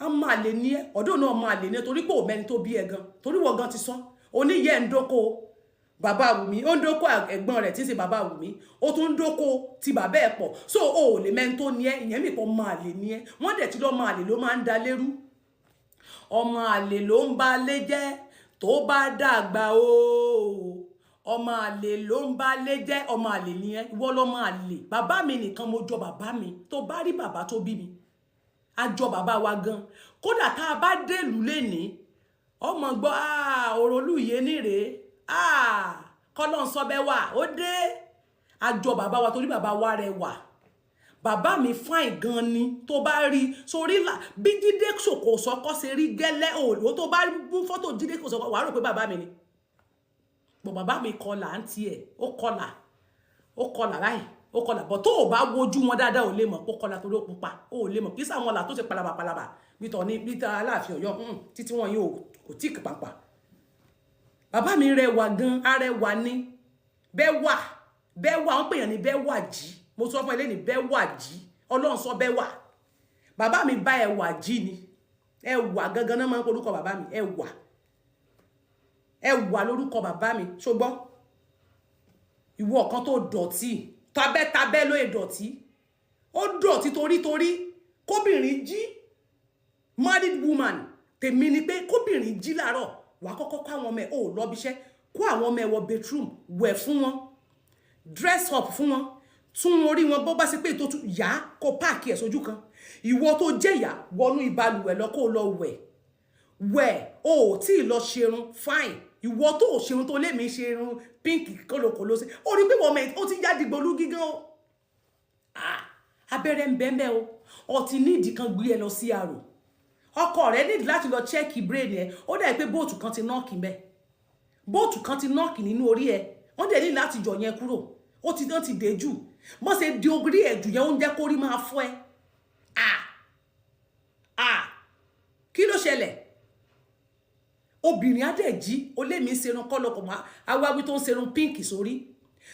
ọmọ àlè ni ẹ. Ọdún náà, ọmọ àlè ni ẹ, torí pé ò mẹ́ni tó bí ẹ gan, torí wọ́n gan ti sọ oníyẹ ń dóko bàbá Wùmí, ó ń dóko ẹ̀gbọ́n rẹ̀ tí ń ṣe bàbá Wùmí, ó tún ń dóko ti bàbá ẹ̀ pọ̀. So o ò lè mẹ́ni tó ní ẹ. Ìyẹn mi pọ̀, ọmọ àlè ni ẹ. Wọ́n dẹ̀ ti lọ́ ọmọ àlè ló máa ń da lérú, ọmọ àlè ló ń ba lé jẹ́ tó bá dàgbà o. Ọmọ àlè ló ń ba lé jẹ́. Ọmọ àlè ni ẹ, ìwọ lọmọ àlè. Bàbá mi nìkan mo jọ bàbá mi. Tó bá rí bàbá tó bí mi, a jọ bàbá wa gan. Kódà tá a bá délùú lénìí, ọmọ gbọ́ òròlùyé nírèé, kọ́lọ́n sọ bẹ́ẹ̀ wà ó dé. A jọ bàbá wa torí bàbá wa rẹwà. Bàbá mi fine gan ni. Tó bá rí sórí là bí Jídé Kòsọ́kọ́ ṣe rí gẹ́lẹ́ òòlù. Tó bá bú fọ́tò Jídé Kòsọ́kọ́, wàá rò pé bàbá mi ni bọ̀. Bàbá mi kọlà ń tiẹ̀, ó kọlà, ó kọlà báyìí, ó kọlà bọ̀. Tó o bá wojú wọn dáadáa, ò lè mọ̀ pé ó kọlà torí ó pupa. Ó lè mọ̀ kí sáwọn ọ̀là tó ṣe palaba palaba bí tọ̀ ní bí tọ́ Aláàfin Ọ̀yọ́ títí wọn yóò kò tí kì pàpà. Bàbá mi rẹwà gan, arẹwà ni. Bẹ́ẹ̀ wà, bẹ́ẹ̀ wà, wọ́n pèèyàn ní bẹ́ẹ̀ wà jí. Mo sọ fún ẹ lẹ́ni, bẹ́ẹ̀ wà jí. Ọlọ́run sọ bẹ́ẹ̀ wà. Bàbá mi bá ẹwà jí ni. Ẹwà gangan náà máa ń porúkọ bàbá mi. Ẹwà, ẹwà lórúkọ bàbá mi. Ṣùgbọ́n ìwọ kan tó dọ̀tí tabẹ́tabẹ́ ló dọ̀tí, ó dọ̀tí torí torí kóbìnrin jí, married woman. Tèmi ni pé kóbìnrin jí láàárọ̀, wàá kọ́kọ́ kó àwọn ọmọ ẹ̀, ó lọ bíṣẹ́, kó àwọn ọmọ ẹ̀ wọ bedroom, wẹ̀ fún wọn, dress up fún wọn, tún orí wọn bó bá ṣe pé tó tún yá, kó pack ẹ̀ sójú kan. Ìwọ tó jẹ́ ìyá, wọnú ìbalùwẹ̀ lọ, kó lọ wẹ̀ wẹ̀. O ò tí ì lọ ṣerun fine. Ìwọ tó ò ṣerun, tó lé mi ṣerun pink kólókòló sí, ó rí pé wọ́n mẹ́ ó ti já dìgbòlú gígan o. Abẹ́rẹ́ ń bẹ́ẹ̀ o. Ọtí nídìí kan gbé ẹ lọ sí àrò. Ọkọ rẹ nídìí láti lọ check brain ẹ. Ó dẹ̀ pé bolt kan ti knock mbẹ́, bolt kan ti knock nínú orí ẹ. Wọ́n dẹ̀ ní láti jọ yẹn kúrò. Ó ti dán ti dé jù. Bọ́n ṣe di orí ẹ̀ jù yẹn, ó ń jẹ́ kórí máa fọ́ ẹ. Ah ah, kí ló ṣẹlẹ̀? Obìnrin á dẹ̀ jí, ó lé mi ṣerun kọ́lọ́kọ̀ mọ́ awáwí tó ń ṣerun pink sórí.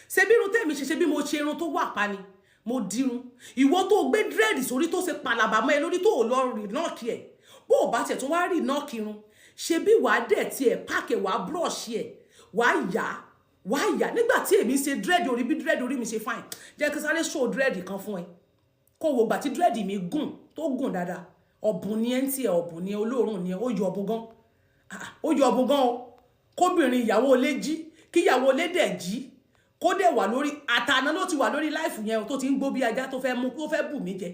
Ṣe bí irun tẹ̀mí ṣe, ṣe bí mo ṣe irun tó wà pa ni mo dirun. Ìwọ tó gbé dread sórí tó ṣe pàlàbà mọ́ ẹ lórí, tó lọ rì knock ẹ̀, bó o bá tiẹ̀ tún wá rì knock irun, ṣe bí wàá dẹ̀ tiẹ̀ pack ẹ̀, wàá brush ẹ̀, wàá yá, wàá yá. Nígbà tí èmi ṣe dread orí, bí dread orí mi ṣe fine, jẹ́ kí sáré show dread kan fún ẹ, kó wo gbà tí dread mi gùn, tó gùn dáadáa. Ọ̀bùn ni ẹ ń tiẹ̀, ọ̀bùn ni ẹ, olóòórùn ni ẹ. Ó yọ ọ̀bùn gan, ó yọ ọ̀bùn gan o. Kóbìnrin ìyàwó ilé jí, kí ìyàwó ilé dẹ̀ jí, kó dẹ̀ wà lórí àtàná ló ti wà lórí live yẹn tó ti ń gbó bí ajá tó fẹ́ mú, tó fẹ́ bù mí jẹ,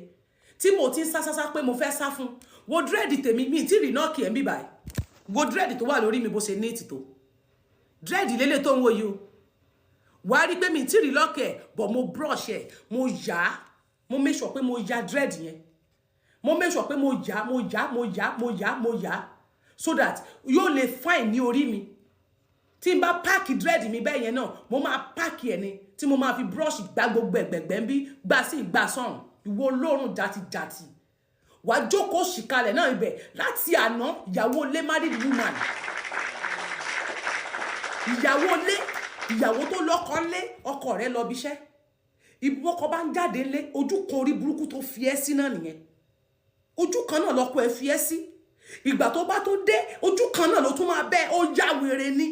tí mo ti ń sá sásá pé mo fẹ́ sá fún. Wo dread tèmi, mi tí ì rí náà kì ẹ́ ń bíbáyìí. Wo dread tó wà lórí mi, bó ṣe neat tó. Dread lélẹ̀ tó ń wo yìí o. Wà á rí pé mi tí rí lọ́kẹ̀ bọ̀, mo brush ẹ̀, mo yá, mo make sure pé mo ya dread yẹn. Mo make sure pé mo yá, mo yá, mo yá, mo yá, mo yá, so that yóò lè fine ní orí mi. Tí n bá pack dread mi bẹ́ẹ̀ yẹn náà, mo máa pack ẹ̀ ni, tí mo máa fi brush gbá gbogbo ẹ̀gbẹ̀gbẹ̀ ń bí, gbá sí ìgbà sọ̀rùn. Ìwọ olóòórùn jàtijàti, wàá jókòó ṣìkalẹ̀ náà ibẹ̀ láti àná. Ìyàwó ilé, married woman, ìyàwó ilé. Ìyàwó tó lọ́kọ ńlé, ọkọ rẹ̀ lọ bíṣẹ́, ìbúkọ bá ń jáde ńlé, ojú kan orí burúkú tó fi ẹ́ sí náà nìyẹn. Ojú kan náà lọ́kọ ẹ fi ẹ́ sí. Ìgbà tó bá tó dé, ojú kan náà ló tún máa bẹ́. Ó yá wèrè ni.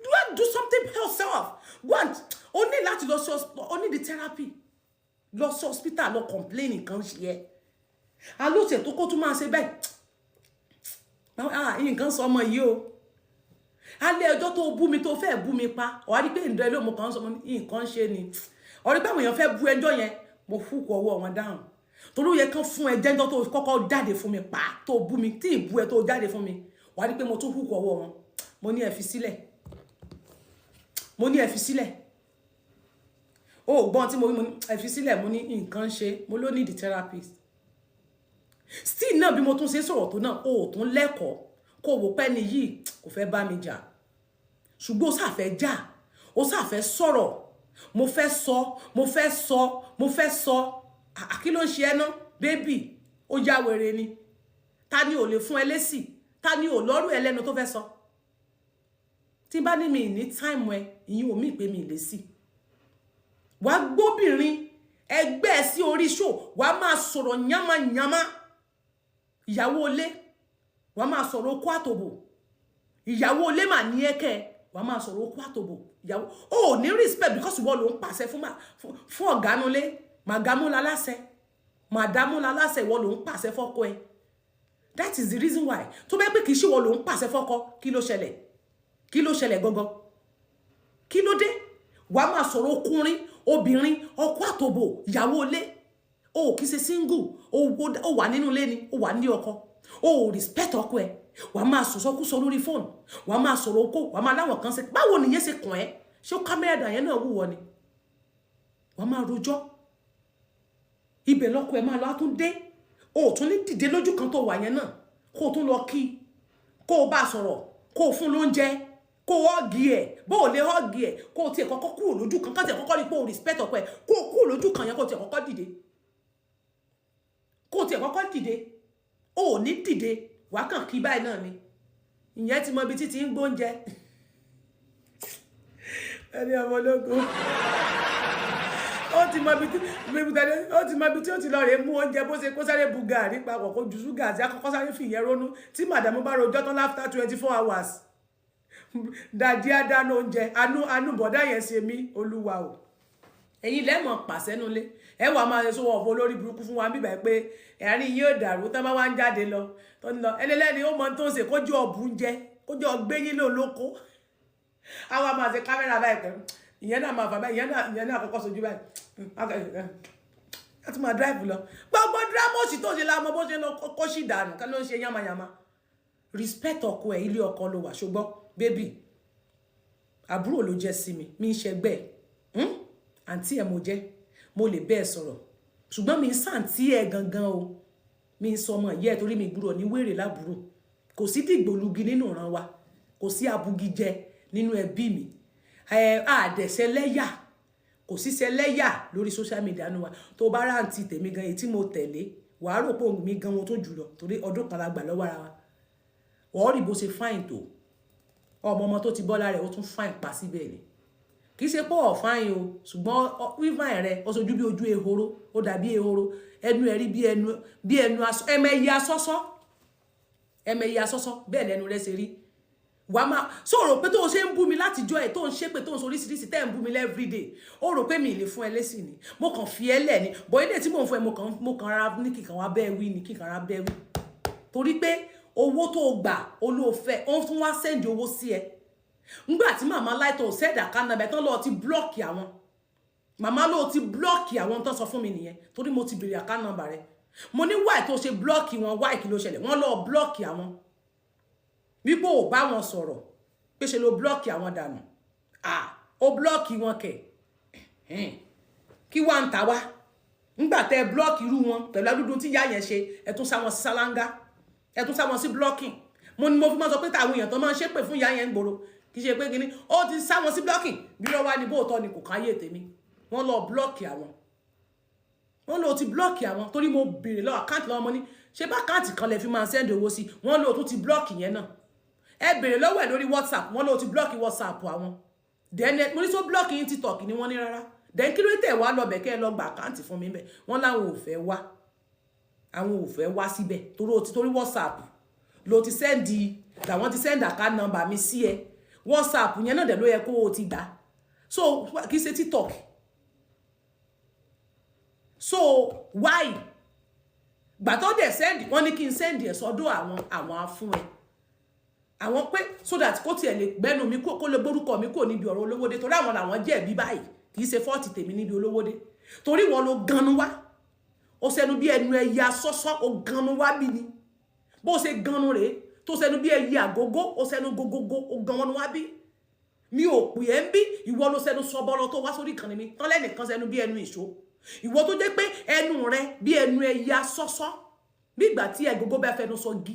You want do something for yourself. Go and, o ní láti lọ sí, o ní the therapy, lọ sí hospital, lọ complain. Nǹkan ṣe ẹ́ alóòtẹ̀ tó kó tún máa ṣe bẹ́ẹ̀. Ah, nǹkan sọ ọmọ yìí o. Alẹ́ ọjọ́ tó bú mi, tó fẹ́ bú mi pa, ọ̀há rí pé ǹdọ́ ilé ọmọ kan sọ nǹkan ṣe ni. Ọ̀rí pé àwọn èèyàn fẹ́ bú ẹjọ́ yẹn, mo fúkú ọwọ́ wọn dáhùn, torí ó yẹ kán fún ẹ jẹ́jọ́ tó kọ́kọ́ jáde fún mi pa, tó bú mi, tí ì bú ẹ tó jáde fún mi. Wàá rí pé mo tún fúkú ọwọ́ wọn. Mo ní ẹ fi sílẹ̀, mo ní ẹ fi sílẹ̀. Ó gbọ́n tí mo wí. Mo ní ẹ fi sílẹ̀. Mo ní nǹkan ṣe. Mo ló need therapist still náà. Bí mo tún ṣe sọ̀rọ̀ tó náà, ó tún lẹ́kọ̀ọ́ kó wò pẹ́ ni yìí kò fẹ́ bá mi jà, ṣùgbọ́n ó ṣàfẹ́ jà, ó ṣàfẹ́ sọ̀rọ̀. Mo fẹ́ sọ, mo fẹ́ sọ, mo fẹ́ sọ. Kí ló ń ṣe ẹ́ ná, baby? Ó já wèrè ni. Ta ni ò lè fún ẹ lésì? Ta ni ò lọ́rùn ẹ lẹ́nu tó fẹ́ sọ? Tí bá ní mi ní time ẹ, ìyín ò mí pé mi lè sí. Wàá gbóbìnrin ẹgbẹ́ ẹ sí orí show, wàá máa sọ̀rọ̀ yánmayànmá. Ìyàwó ilé, wàá máa sọ̀rọ̀ okó àtòbò. Ìyàwó ilé mà ní ẹ̀kẹ́, wàá máa sọ̀rọ̀ okó àtòbò. Ìyàwó ò ní respect because ìwọ ló ń pàṣẹ fún ọ̀gá nulẹ̀. Màgámú láláṣẹ, màdámú láláṣẹ. Ìwọ ló ń pàṣẹ fọ́kọ ẹ. That is the reason why tó bẹ́ẹ̀ pé kì í ṣe ìwọ ló ń pàṣẹ fọ́kọ. Kí ló ṣẹlẹ̀? Kí ló ṣẹlẹ̀ gangan? Kí ló dé? Wàá máa sọ̀rọ̀ ọkùnrin, obìnrin, ọkọ àtòbò. Ìyàwó ilé, o ò kì í ṣe single. O wà nínú ilé ni, o wà ní ọkọ, o ò respect ọkọ ẹ. Wàá máa sọ̀sọ́kúsọ lórí fóònù, wàá máa sọ̀rọ̀ okó, wàá máa láwọn kan ṣe. Báwo nìyẹn ṣe kàn ẹ́? Ṣé kámẹ́rà yẹn náà wúwo ni? Wàá máa rojọ́ ibẹ̀. Lọ́kọ ẹ máa lọ, á tún dé, o ò tún ní dìde lójú kan tó wà yẹn náà, kó o tún lọ kí, kó o bá sọ̀rọ̀, kó o fún lóúnjẹ, kó o hug ẹ̀. Bó o lè hug ẹ̀, kó o tiẹ̀ kọ́kọ́ kúrò lójú kan, kó tiẹ̀ kọ́kọ́ rí pé o respect ọkọ ẹ̀, kó o kúrò lójú kan yẹn, kó o tiẹ̀ kọ́kọ́ dìde, kó o tiẹ̀ kọ́kọ́ dìde. O ò ní dìde, wàá kàn kí báyìí náà ni. Ìyẹn ti mọ ibi títí ń gbóúnjẹ ẹni ọmọ ológun. Ó ti mọ ibi tí ó ti lọ rè mú oúnjẹ, bó ṣe kó sáré bu gàrí papọ̀, kó ju ṣúgà àti akọ́kọ́ sáré fìyẹn rónú. Tí màdàmú bá rojọ́ tán láfter 24 hours, daddy á dáná oúnjẹ. Anú anú bọ̀dá yẹn ṣe mí. Olúwa o, ẹ̀yin lẹ́mọ̀ pàṣẹ nulẹ̀. Ẹ wà máa ṣe ọ̀fọ̀ olórí burúkú fún wa bíbẹ̀ pé ẹ̀rín yóò dàrú tán bá wá ń jáde lọ tó ń lọ. Ẹlẹ́lẹ́ni ó mọ tó ń ṣe, kójú ọ̀bùn jẹ, kójú ọgbẹ́yìn lò lóko. Àwa máa ṣe kámẹ́rà báyìí pẹ̀lú ìyẹn náà, máa fà báyìí. Ìyẹn náà kọ́kọ́ sojú báyìí, a tún máa drive lọ. Gbogbo drama òsì tó ṣe lámọ bó ṣe lọ kó sì dànù ká ló ń ṣe yánmayànmá. Respect ọkọ ẹ, ilé ọkọ ló wà. Ṣùgbọ́n baby, àbúrò ló jẹ́ sí mi, mi ń ṣẹgbẹ́ àǹtí ẹ̀ mo jẹ́, mo lè bẹ́ẹ̀ sọ̀rọ̀, ṣùgbọ́n mi ń sàǹtí ẹ̀ gangan o. Mi ń sọmọ ìyá ẹ̀ torí mi gbúdọ̀ ní wèrè lábúrò. Kò sí dìgbòlugi nínú ìran wa, kò sí abugijẹ nínú ẹbí mi. Ẹ àdẹ̀sẹ̀ lẹ́yà, kò sí ṣẹlẹ́yà lórí social media nu wa. Tó bá rántí tèmi gan, èyí tí mo tẹ̀lé, wàá rò pé mi gan wọn tó jù lọ, torí ọdún kan la gbà lọ́wọ́ ara wa. Wọ́n rí bó ṣe fine tó, ọmọ ọmọ tó ti bọ́ lára ẹ̀, ó tún fine pa síbẹ̀ ni. Kì í ṣe pé ọ̀ fine o, ṣùgbọ́n wífàìn rẹ, ó sojú bí ojú ehoro, ó dàbí ehoro. Ẹnu ẹ̀ rí bí ẹnu ẹmẹyẹ asọ́sọ́, ẹmẹyẹ asọ́sọ́ bẹ́ẹ̀ lẹ́nu rẹ ṣe rí. Wà á máa so rò pé tó o ṣe ń bú mi látijọ́ ẹ̀, tó ń ṣépè, tó ń sọ oríṣiríṣi, tẹ́ ń bú mi everyday, ó rò pé mi ì lè fún ẹ lésì ni. Mo kàn fi ẹ lẹ̀ ni bọ̀. Ilé tí mò ń fún ẹ, mo kàn ra ní kíkan wá bẹ́ẹ̀ wí ni, kíkan ra bẹ́ẹ̀ wí, torí pé owó tó o gbà olóòfẹ́, ó tún wá send owó sí ẹ. Ngbà tí màmá láìtọ̀ send account number tán lọ́ọ́ ti block àwọn, màmá ló ti block àwọn tó sọ fún mi nìyẹn, torí mo ti béèrè account number rẹ. Mo ní why tó ṣe block wọn? Why? Kí ló ṣẹlẹ̀? Wọ́n lọ́ọ́ block àwọn, wípé ò bá wọn sọ̀rọ̀, pé ṣe ló block àwọn dànù. Ah, ó block wọn kẹ̀. Kí wá ń ta wá ńgbà tẹ block irú wọn pẹ̀lú adúdú tí ìyá yẹn ṣe? Ẹ tún sá wọn sí sálángá, ẹ tún sá wọn sí blocking. Mo ní mo fi máa sọ pé táwọn èèyàn tó máa ń ṣépè fún ìyá yẹn ń gbòòrò, kì í ṣe pé kíní ó ti sá wọn sí blocking. Bí lọ́wọ́ wá ní bóòtọ́ ni kò káyé tèmi. Wọ́n lọ block àwọn, wọ́n lọ ti block àwọn, torí mo béèrè lọ account lọ́wọ́. Mo ní ṣé bá account kan lè fi máa send owó sí? Wọ́n lọ tún ti block yẹn náà. Ẹ béèrè lọ́wọ́ ẹ̀ lórí WhatsApp, wọ́n lọ ti block WhatsApp àwọn. Then mo ní, so block yín TikTok ni? Wọ́n ní rárá. Then kí ló tẹ̀ wá lọ bẹ̀ kẹ́ ẹ lọ gba account fún mi bẹ̀? Wọ́n láwọn ò fẹ́ wá, àwọn ò fẹ́ wá síbẹ̀ torí o ti, torí WhatsApp ló ti send, làwọn ti send account number mi sí ẹ. WhatsApp yẹn náà dẹ̀ ló yẹ kó o ti gbà, so kì í ṣe TikTok. So why gbà tó dẹ̀ send, wọ́n ní kí n send ẹ̀ sọ́dọ̀ àwọn, àwọn á fún ẹ, àwọn pé so that kó tiẹ̀ lè gbẹ́nu mi, kó lè gbórúkọ mi kò níbi ọ̀rọ̀ olówódé, torí àwọn làwọn jẹ̀bi báyìí. Kì í ṣe fault tèmi níbi olówódé, torí wọn ló ganu wá. Ó sẹnu bí ẹnu ẹyẹ asọ́sọ́, ó ganu wá bí ni. Bó ṣe ganu rèé tó sẹnu bí ẹyẹ àgógó, ó sẹnu gógógó, ó gan wọn wá bí. Mi ò pè é ń bí. Ìwọ ló sẹnu sọbọlọ tó wá sórí ìkànnì mi tán lẹ́nìkan sẹnu bí ẹnu ìṣó. Ìwọ tó jẹ́ pé ẹnu rẹ bí ẹnu ẹyẹ asọ́sọ́, bí ìgbà tí ẹgógó bá fẹnu sọ gi.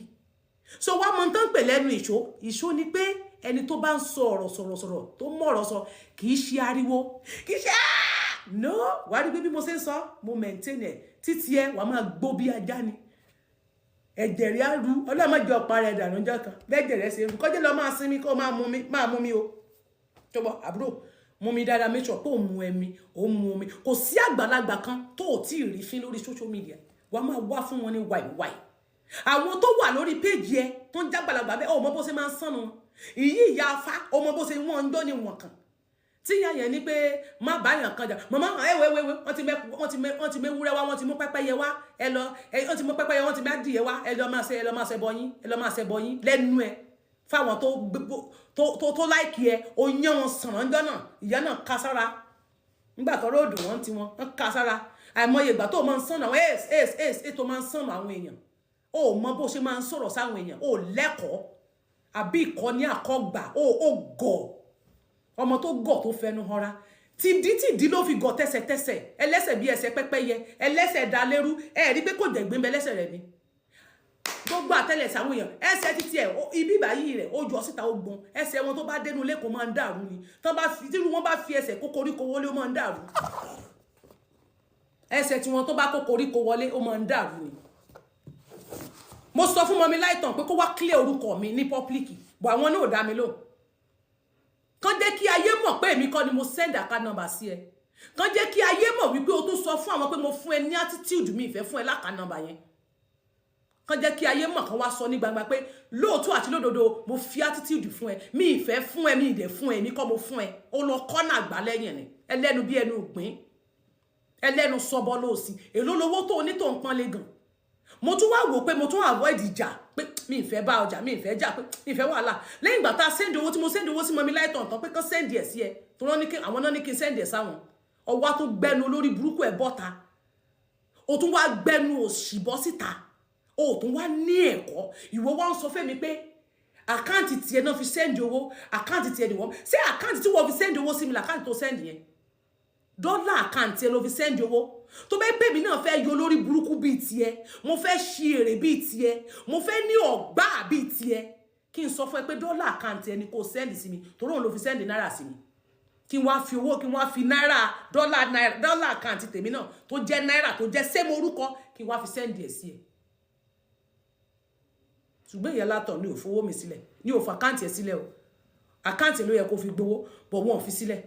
So wá mọ tán pè lẹ́nu ìṣó. Ìṣó ni pé ẹni tó bá ń sọ ọ̀rọ̀, sọ̀rọ̀ sọ̀rọ̀, tó mọ̀ ọ̀rọ̀ sọ, kì í ṣe ariwo, kì í ṣe no. Wàá rí pé bí mo ṣe ń sọ, mo maintain ẹ̀ títí ẹ wàá máa gbó bí ajá ni. Ẹ̀jẹ̀ rí á ru ọlọ́mọdé ọ̀pá rẹ̀ dànù ọjọ́ kan. Bẹ́ẹ̀jẹ̀ rẹ̀ ṣe rú kọjá lọ, máa sinmi, kó máa mú mi, máa mú mi o. Tó bọ́ àbúrò mú mi dáadáa, make sure pé òun mu ẹmi, òun mu omi. Kò sí àgbàlagbà kan tó ò tí ì rí fín lórí social media. Wàá máa wá fún wọn ní wàìwàì. Àwọn tó wà lórí péjì ẹ tó ń jágbàlagbà bẹ́ẹ̀, ó mọ bó ṣe máa ń sànù ìyí ìyá afá, ó mọ bó ṣe wọ́n ń dọ́ ní wọn kàn tí ìyá yẹn ní pé má báyàn kan jà. Màmá ẹ wẹ wẹ wẹ, wọ́n ti mẹ́wúrẹ́ wá, wọ́n ti mú pẹ́pẹ́yẹ wá, ẹ lọ ẹ, wọ́n ti mú pẹ́pẹ́yẹ, wọ́n ti mú adìyẹ wá, ẹ lọ máa ṣe, ẹ lọ máa ṣe bọyín, ẹ lọ máa ṣe bọyín lẹ́nu ẹ fáwọn tó like ẹ. Ó yán wọn sànà ńjọ́ náà. Ìyá náà ká sára nígbà tó róòdù wọn ti wọn ká sára. Àìmọye ìgbà tó máa ń sànà àwọn ace ace ace ètò máa ń sànà àwọn èèyàn. Ó mọ bó ṣe máa ń sọ̀rọ̀ sáwọn èèyàn. Ó lẹ́kọ̀ọ́ àbí ìkọ́ni àkọ́gbà. Ó gọ̀, ọmọ tó gọ̀ tó fẹnu hanra, tìdí tìdí ló fi gọ̀, tẹsẹ̀tẹsẹ̀, ẹlẹ́sẹ̀ bí ẹsẹ̀ pẹ́pẹ́yẹ, ẹlẹ́sẹ̀ dalérú. Ẹ rí pé kò jẹ̀gbín bẹ lẹ́sẹ̀ rẹ̀ ni. Gbogbo àtẹlẹsẹ̀ àwọn èèyàn, ẹsẹ̀ títí ẹ̀ ibi ìbáyìí rẹ̀ ó jọ síta, ó gbọn ẹsẹ̀ wọn. Tó bá dénú ilé kò máa ń dàrú ni. Tán bá fi tírú wọn bá fi ẹsẹ̀ kó koríko wọlé, ó máa ń dàrú. Ẹsẹ̀ tí wọn tó bá kó koríko wọlé, ó máa ń dàrú ni. Mo sọ fún mummy láìtàn pé kó wá clear orúkọ mi ní public, bọ̀ àwọn náà ò dá mi lóhùn. Kàn jẹ́ kí ayé mọ̀ pé èmi kọ́ ni mo send account number sí ẹ. Kàn jẹ́ kí ayé mọ̀ wípé o tún sọ fún àwọn pé mo fún ẹ ní attitude, mi ìfẹ́ fún ẹ l'account number yẹn. Kàn jẹ́ kí ayé mọ̀, kàn wá sọ ní gbangba pé lóòótọ́ àti lódodo, mo fi attitude fún ẹ, mi ìfẹ́ fún ẹ, mi ìdẹ̀ fún ẹ, èmi kọ́ mo fún ẹ. Ó lọ kọ́nà àgbà lẹ́yìn ni. Ẹlẹ́nu bí ẹnu ìgbín, ẹlẹ́nu sọbọ lóòsì. Èló lowó tó o ní tó ń pọ́n lé gan? Mo tún wá wò pé mo tún avoid ìjà, pé mi ìfẹ́ bá ọjà, mi ìfẹ́ jà, pé mi ìfẹ́ wàhálà. Lẹ́yìn ìgbà tá a send owó, tí mo send owó sí mummy láìtàn tán pé kán send ẹ̀ sí ẹ, tó rán ní kí àwọn náà ní kí n send ẹ̀ sáwọn, ọwọ́ tó gbẹnu olórí burúkú ẹ̀ bọ́ta. O tún wá gbẹnu òṣì bọ́ síta, o tún wá ní ẹ̀kọ́. Ìwọ wá ń sọ fẹ́mi pé account tiẹ̀ náà fi send owó, account tiẹ̀ ni wọ́n ṣé. Account tí wọ́n fi send owó sí mi l'account tó send yẹn. Dọ́là account ẹ ló fi send owó. Tó bẹ́ẹ̀ pè mí náà fẹ́ yọ lórí burúkú bíi tiẹ̀, mo fẹ́ ṣi èrè bíi tiẹ̀, mo fẹ́ ní ọ̀gbá bíi tiẹ̀, kí n sọ fún ẹ pé dọ́là account ẹ ni kò send sí mi, torí òun ló fi send náírà sí mi, kí n wá fi owó, kí n wá fi náírà, dọ́là, náírà, dọ́là account tèmi náà tó jẹ́ náírà, tó jẹ́ same orúkọ, kí n wá fi send ẹ̀ sí ẹ. Ṣùgbọ́n ìyá látọ̀ ní ò fowó mi sílẹ̀, ní ò fa account ẹ̀ sílẹ̀ o. Account ló yẹ kó fi gbowó bọ̀, wọ́n ò fi sílẹ̀.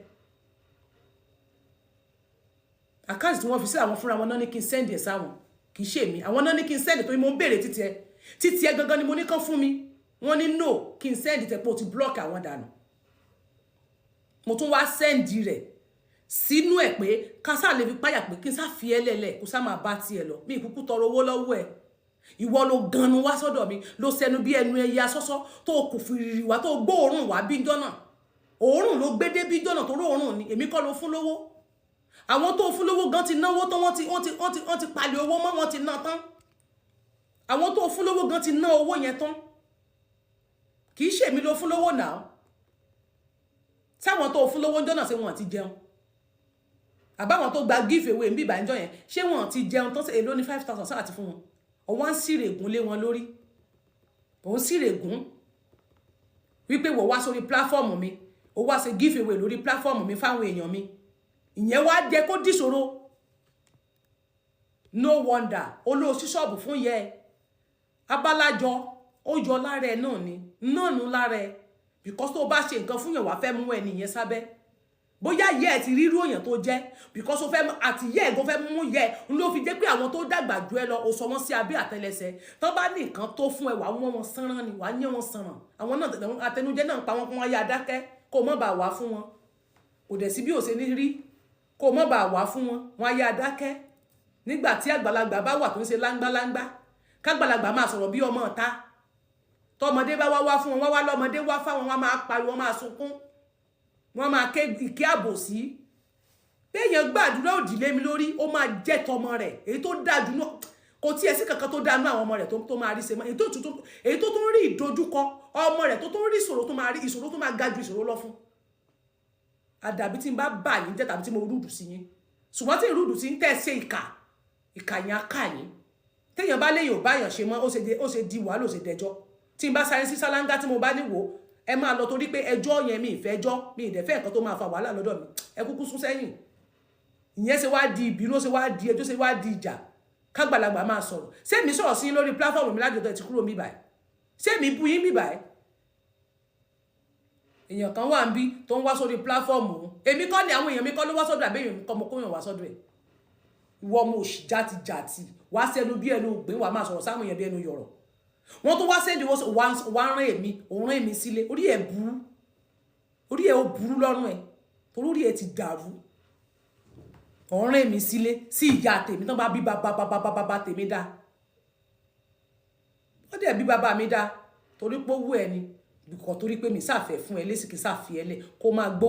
Account tí wọ́n fi sílẹ̀, àwọn fúnra wọn náà ní kí n send ẹ̀ sáwọn, kì í ṣe mi. Àwọn náà ní kí n send, torí mo ń béèrè títí ẹ, títí ẹ gangan ni mo ní kán fún mi. Wọ́n ní no, kí n send tẹ̀ pé o ti block àwọn dànù. Mo tún wá send rẹ̀ sínú ẹ̀ pé ká sá lè fi páyà pé kí n sá fi ẹ́ lẹ̀lẹ̀, kó sá máa bá tiẹ̀ lọ. Mi ìkúkú tọrọ owó lọ́wọ́ ẹ̀. Ìwọ ló ganu wá sọ́dọ̀ mi, ló sẹnu bí ẹnu ẹyẹ asọ́sọ́, tó kò fìrìrì wá, tó gbóòórùn wá bí jọ́nà. Òórùn ló gbé dé bí jọ́nà, tó róòórùn ni. Èmi kọ́ ló fún lówó. Àwọn tó fún lówó gan ti náwó tán. Wọ́n ti palẹ̀ owó mọ́, wọ́n ti ná tán. Àwọn tó fún lówó gan ti ná owó yẹn tán. Kì í ṣèmi ló fún lówó náà. Sáwọn tó fún lówó ń jọ́nà, ṣé wọn ti jẹun? Àbáwọn tó gba give away ń bíbà ń jọ yẹn, ṣé wọn ti jẹun tán? Èló ní 5,000 sáà ti fún wọn? Ọwọ́n ń sírègùn lé wọn lórí. Òun sírègùn wípé wọ́n wá sórí platform mi, ó wá ṣe give away lórí platform mi fáwọn èèyàn mi. Ìyẹn wá jẹ́ kó dìṣòro. No wonder olóòṣì ṣọ́ọ̀bù fún yẹ abálájọ. Ó yọ lára ẹ náà ni, náà nù lára ẹ, because tó o bá ṣe nǹkan fún yàn, wàá fẹ́ mú ẹni yẹn sábẹ́. Bóyá ìyá ẹ ti rírú èèyàn tó jẹ́, because ó fẹ́ àti ìyá ẹ̀ gan fẹ́ mú yẹ ń ló fi jẹ́ pé àwọn tó dàgbà jù ẹ lọ, ó sọ wọ́n sí abẹ́ àtẹlẹsẹ̀. Tó bá ní nǹkan tó fún ẹ, wàá wọ́n wọn sánrán ni, wàá yẹ́ wọn sànràn. Àwọn náà, àtẹnujẹ náà ń pa wọn kó wọn yá dákẹ́, kó mọ́ bá wà fún wọn. Kò dẹ̀ sí bí ò ṣe ní rí, kó mọ́ bá wà fún wọn, wọn á yá dákẹ́. Nígbà tí àgbàlagbà bá wà tó ń ṣe láńgbáláńgbá, kágbàlagbà máa sọ̀rọ̀ bí ọmọ ọ̀ta, tọmọdé bá wá wá fún wọn, wá wá lọ́mọdé wá fáwọn, wọn máa pariwo, wọn máa sunkún, wọn máa ké ìké àbòsí. Béèyàn gbàdúrà òdì lé mi lórí, ó máa jẹ́ tọmọ rẹ̀. Èyí tó dájú náà, kò tiẹ̀ sí kankan tó dánú àwọn ọmọ rẹ̀ tó máa rí ṣe mọ́. Èyí tó tún rí ìdojúkọ ọmọ rẹ̀, tó tún rí ìṣòro, tó máa rí ìṣòro tó máa ga ju ìṣòro lọ fún. Àdàbí tí n bá bà yín jẹ́ tàbí tí mo rude sí yín. Ṣùgbọ́n tí rude sí ń tẹ́ ṣe ìkà, ìkà yẹn á kà yín. Téèyàn bá léyìn ò báyàn ṣe mọ́, ó ṣe di wàhálà, ó ṣe dẹjọ́. Tí n bá sáré sí sálángá tí mo bá ní wò, ẹ máa lọ, torí pé ẹjọ́ yẹn, mi ìfẹ́ ẹjọ́, mi ìdẹ̀fẹ́ nǹkan tó máa fa wàhálà lọ́dọ̀ mi. Ẹ kúkú sún sẹ́yìn. Ìyẹn ṣe wá di ìbínú, ó ṣe wá di ẹjọ́, ṣe wá di ìjà, kágbàlagbà máa sọ̀rọ̀. Ṣé mi sọ̀rọ̀ sí lórí platform mi lájọ̀dọ̀ ẹ̀ ti kúrò mi báyìí? Ṣé mi bú yín mi báyìí? Èèyàn kan wà ń bí tó ń wá sórí platform òun. Èmi kọ́ ni, àwọn èèyàn mi kọ́ ló wá sọ́dọ̀, àbí èèyàn mi kọ́ mo kóyàn wá sọ́dọ̀ ẹ̀? Ìwọ ọmọ òṣì játijàti, wá sẹ́nu bí ẹnu ògbín, wàá máa sọ̀rọ̀ sáwọn èèyàn bí ẹnu yọ̀rọ̀. Wọ́n tó wá sẹ́ndì, wá rán èmi, òun rán èmi sílé. Orí ẹ̀ burú, orí ẹ̀ ó burú lọ́rùn ẹ̀, torí orí ẹ̀ ti dàrú. Òun rán èmi sílé sí ìyá tèmi tán bá bí bàbá bàbá bàbá tèmi dá. Wọ́n dẹ̀ bí bàbá mi dá, torí pé ó wù ẹ́ ni bìkọ́, torí pé mi sáfẹ́ fún ẹ lésì, kí sáfẹ́ ẹ lẹ̀ kó máa gbó.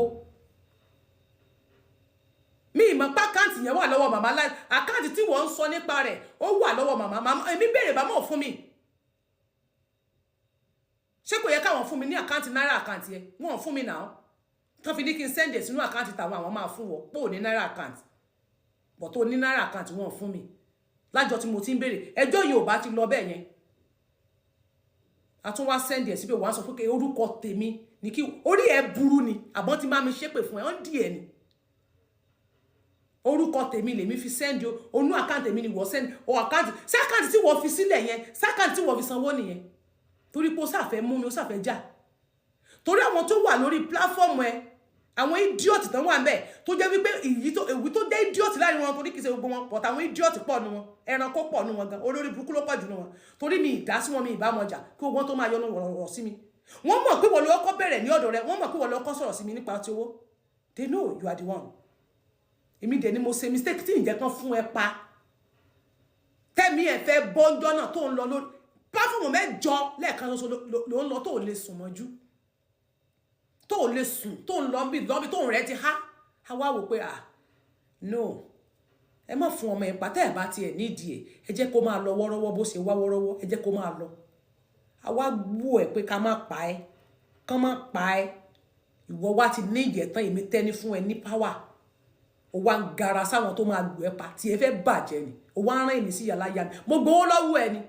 Mi ìmọ̀ pé account yẹn wà lọ́wọ́ màmá láì. Account tí wọ́n ń sọ nípa rẹ̀, ó wà lọ́wọ́ màmá. Màmá èmi béèrè, bàmọ́ fún mi. Ṣé kò yẹ káwọn fún mi ní account, náírà account yẹn? Wọ́n fún mi náà tán, fi ní kí n send ẹ̀ sínú account tàwọn. Àwọn máa fún wọ pé ò ní náírà account bọ̀, tó ní náírà account, wọ́n fún mi lájọ tí mo ti ń béèrè. Ẹjọ́ yìí ò bá ti lọ bẹ́ẹ̀ yẹn, a tún wá send ẹ̀ síbẹ̀. Wọ́n á sọ fún pé orúkọ tèmi ní kí orí ẹ̀ burú ni, àbọ̀n ti máa mi ṣépè fún ẹ̀, ọ́n dì ẹ̀ ni. Orúkọ tèmi lèmi fi send o. Onú account mi ni wọ́n send o. Account sí account tí wọ́n fi sílẹ̀ yẹn, sí account tí wọ́n fi sanwó nìyẹn, torí pé ó sàfẹ́ mú mi, ó sàfẹ́ jà, torí àwọn tó wà lórí platform ẹ, àwọn idiot tán wà ńbẹ̀, tó jẹ́ wípé èyí tó jẹ́ idiot láàrin wọn, torí kìí ṣe gbogbo wọn, but àwọn idiot pọ̀ nu wọn, ẹranko pọ̀ nu wọn gan, olórí burúkú ló pọ̀ jù nu wọn. Torí mi ìdá sí wọn, mi ìbá wọn jà, kí wọ́n tó máa yọnu wọ̀rọ̀ sí mi. Wọ́n mọ̀ pé wọ́n ló kọ́ bẹ̀rẹ̀ ní ọ̀dọ̀ rẹ. Wọ́n mọ̀ pé wọ́n ló kọ́ sọ̀rọ̀ sí mi nípa ti owó. They know you are the one. Èmi dẹ̀ ni mo ṣe mistake tí ǹjẹ́ kan fún ẹ pa tẹ́mi ẹ̀ fẹ́ bọ́njọ́ náà tó ń lọ lórí platform mẹ́jọ lẹ́ẹ̀kan ṣoṣo ló ń lọ, tó lè sùn mọ́jú, tó lè sùn, tó ń lọ bí lọ́bí tó ń rẹ ti há. A wá wò pé, ah no, ẹ má fún ọmọ ẹ pa. Tẹ́ ẹ bá tiẹ̀ nídìí ẹ, ẹ jẹ́ kó máa lọ wọ́rọ́wọ́, bó ṣe wá wọ́rọ́wọ́, ẹ jẹ́ kó máa lọ. A wá gbó ẹ pé ká má pa ẹ, kán má pa ẹ. Ìwọ wá ti ní ìyẹ̀tán, èmi tẹ́ni fún ẹ ní power, ó wá ń gara sáwọn tó máa lù ẹ́ pa tí ẹ fẹ́ bàjẹ́ ni. Ó wá ń rán èmi sí yàrá ya mi. Mo gbowó lọ́wọ́ ẹ ni?